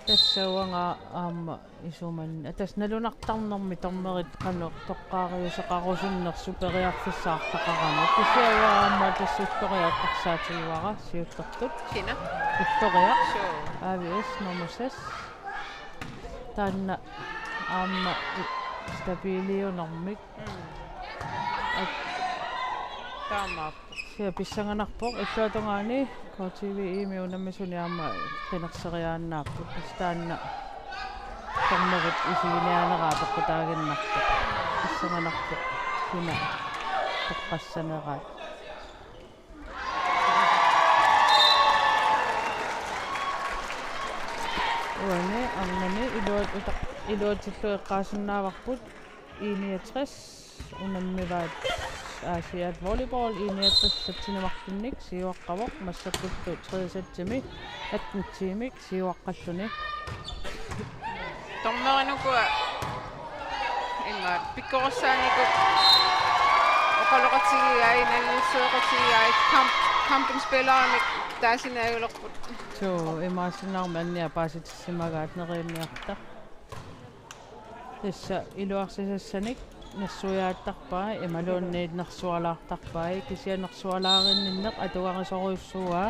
Tassa uanga aamma isumanni. Tassa nalunartarnermi dommerit qanoq toqqaariuseqarusunnersut periarfissaq arlaqarami. Kisianni uanga aamma tassa Ulloriaq eqqarsaatigivara siullertut. Kina? Ulloriaq. Suu. A V S nummer seks. Taanna aamma i-, stabiliunermik. Mm. At-, taamaappoq. Kisianni pissanganarpoq illuatungaani K T V-imi unammisuni aamma qinerseriaannaapput. Tassa taanna dommerit isiginiaaneraa peqqutaaginnarpoq. Pissanganarpoq kina toqqassaneraat. Uani arnani iluat-, uta-, iluatsillugu eqqaasinnaavarput I niogtres unammivaat Aasiaat volleyball, I niogtres satsini marlunnik siuaqqavoq, massakkullu tredje satsimi atten ti-mik siuaqqalluni. Dommerit ukua immaqa pikkorissaanikut oqaloqatigigai, naliliisoqatigigai, kamp-, kampini spillerimik taasinnaajulerput. Suu, imaassinnaagami annia paasitissimagaat neriunniarta. Tassa iluarsisassanik nersuiaattarpai imaluunniit nersualaartarpai, kisianni nersualaarinninneq atugarisorujussuuaa.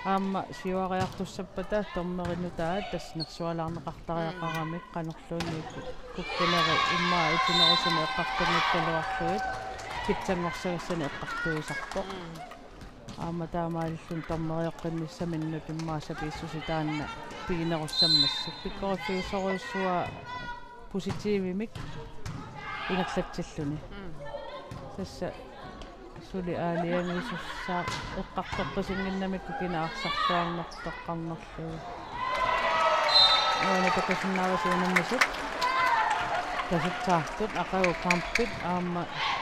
Aamma siuariartussappata dommerit nutaat tassa nersualaarneqartariaqaramik, qanorluunniit kukkunerit immaqa itinerusumik eqqartunngikkaluarlugit pitsanngorsagassani eqqartuisarpoq. Mm. Aamma taamaalilluni dommerioqqinnissaminnut immaqa sapiissuseq taanna piginerussammassuk. Pikkoriffigisorujussuuaa positivimik ingerlatsilluni. Mm. Tassa suli aalajangiisussaaq eqqartoqqissinnginnamikku kina arsarluarneq toqqarnerlugu. Uani takusinnaavasi unammisut tasitsaartut aqagu kampit aamma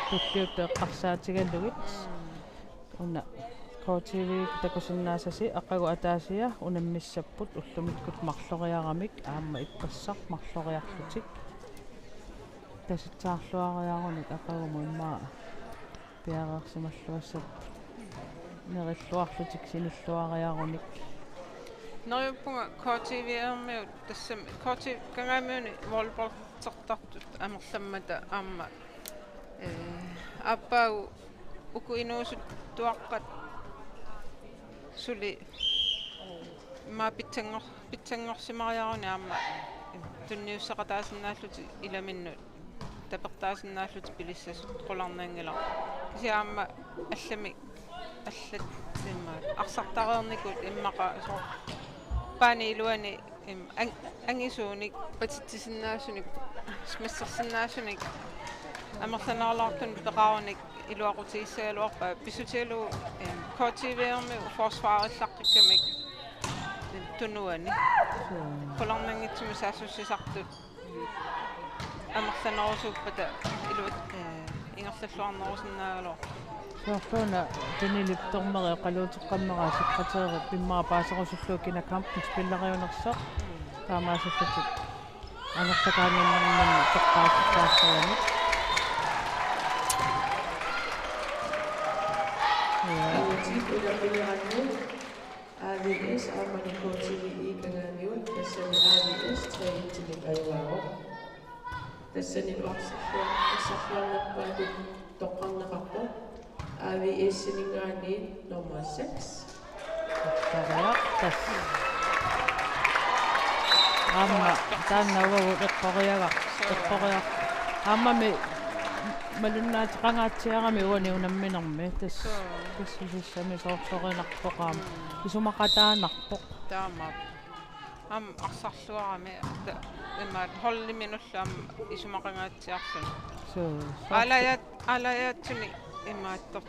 tulliuttut eqqarsaatigalugit. Mm. Una K T V takusinnaasasi aqagu ataasia unammissapput ullumikkut marloriaramik aamma ippassaq marloriarlutik. Tasitsaarluariarunik aqagumut immaqa piareersimalluassapput. Nerilluarlutik sinilluariarunik. Neriuppunga K T V-ermiut tassami K T V Kangaamiuni volleyball- -tertartut amerlammata aamma, ee, aappaagu uku inuusuttuaqqat suli immaqa pitsanngor-, pitsanngorsimariarunik aamma tunniusseqataasinnaallutik ilaminnut tapertaasinnaallutik pilissasut qularnanngilaq. Kisianni aamma allamik allat immaqa arsartareernikut immaqa soorlu paani iluani Im, ang-, angisuunik, patitsisinnaasunik, smassersinnaasunik, amerlanerulaartunik peqarunik iluaqutigissagaluarpaa, pissutigalugu, im, K T V-ermi forsvarerillaqqikkamik, im, tunuani. Suu. Qularnanngitsumik saassussisartut amerlanerusuuppata iluat-, ee, ingerlalluarnerusinnaagaluarpoq. Soorluuna Danilip dommeri oqaluuteqqammeraa sekretæri immaqa paaserusullugu kina kampit spilleriunersoq. Taamaasillutik angerlakaaniinnarnermi toqqaassusaassagamik. Ja. Angutit unammineranni A V S aamma K T V-i Kangaamiut, tassani A V S tre et-imik ajugaavoq. Tassani arsarlua-, arsarluarnerpaatut toqqarneqarpoq A V S-iminngaanniit nummer seks. Ulloriaq tassa. Aamma taanna uagut eqqoriaga, eqqoriaq. Aammami malunnaateqangaatsiarami uani unamminermi. Tassa, tassa sissami soorlurinarpoq aamma. Isumaqataanarpoq. Taamaappoq. Aamma arsarluarami ta-, imaat holdiminullu aamma isumaqangaatsiarluni. Suu. Aalajaat-, aalajaatsumik imaattoq.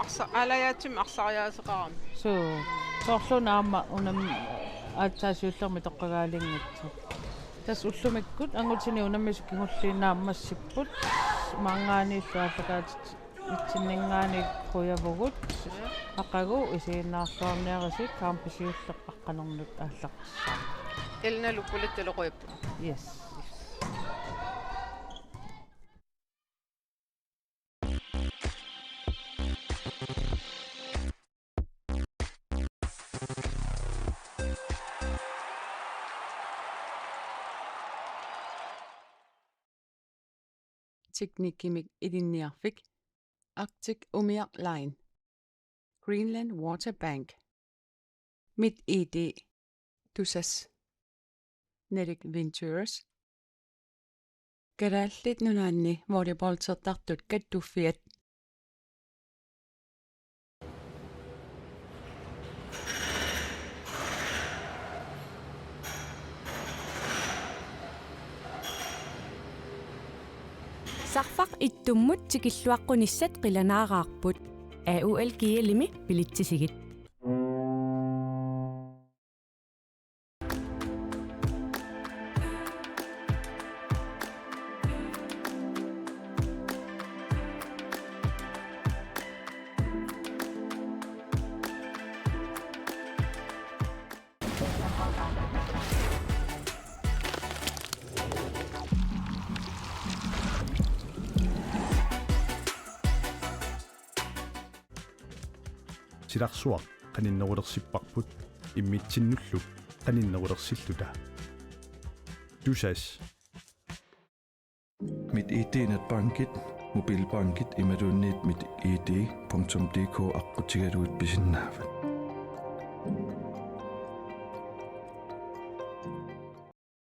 Arsa-, aalajaatsumik arsariaaseqarami. Suu. Soorluuna aamma unam-, aatsaat siullermik toqqagaalinngitsigu. Tassa ullumikkut angutini unammisut kingulliit naammassipput. Maanngaanniillu aallakaatit- itsinninngaanniit qujavugut. Aqagu isiginnaarluarniarisi, kampisiulleq aqqanernut aallartissaaq. Elnalu pulitsalu qujapput. Yes. Teknikkimik ilinniarfik, Arctic Umiaq Line, Greenland Water Bank, MitID, Tusass, Nordic Ventures, Kalaallit Nunaanni volleyballtertartut kattuffiat. Sarfaq ittummut tikilluaqqunissat qilanaaraarput. A U L G L-imi bilitsisigit. Silarsuaq qaninnerulersipparput, immitsinnullu qaninnerulersilluta. Tusass. MitID netbankit, mobilbankit imaluunniit mitid punktum dk aqqutigalugit pisinnaavat.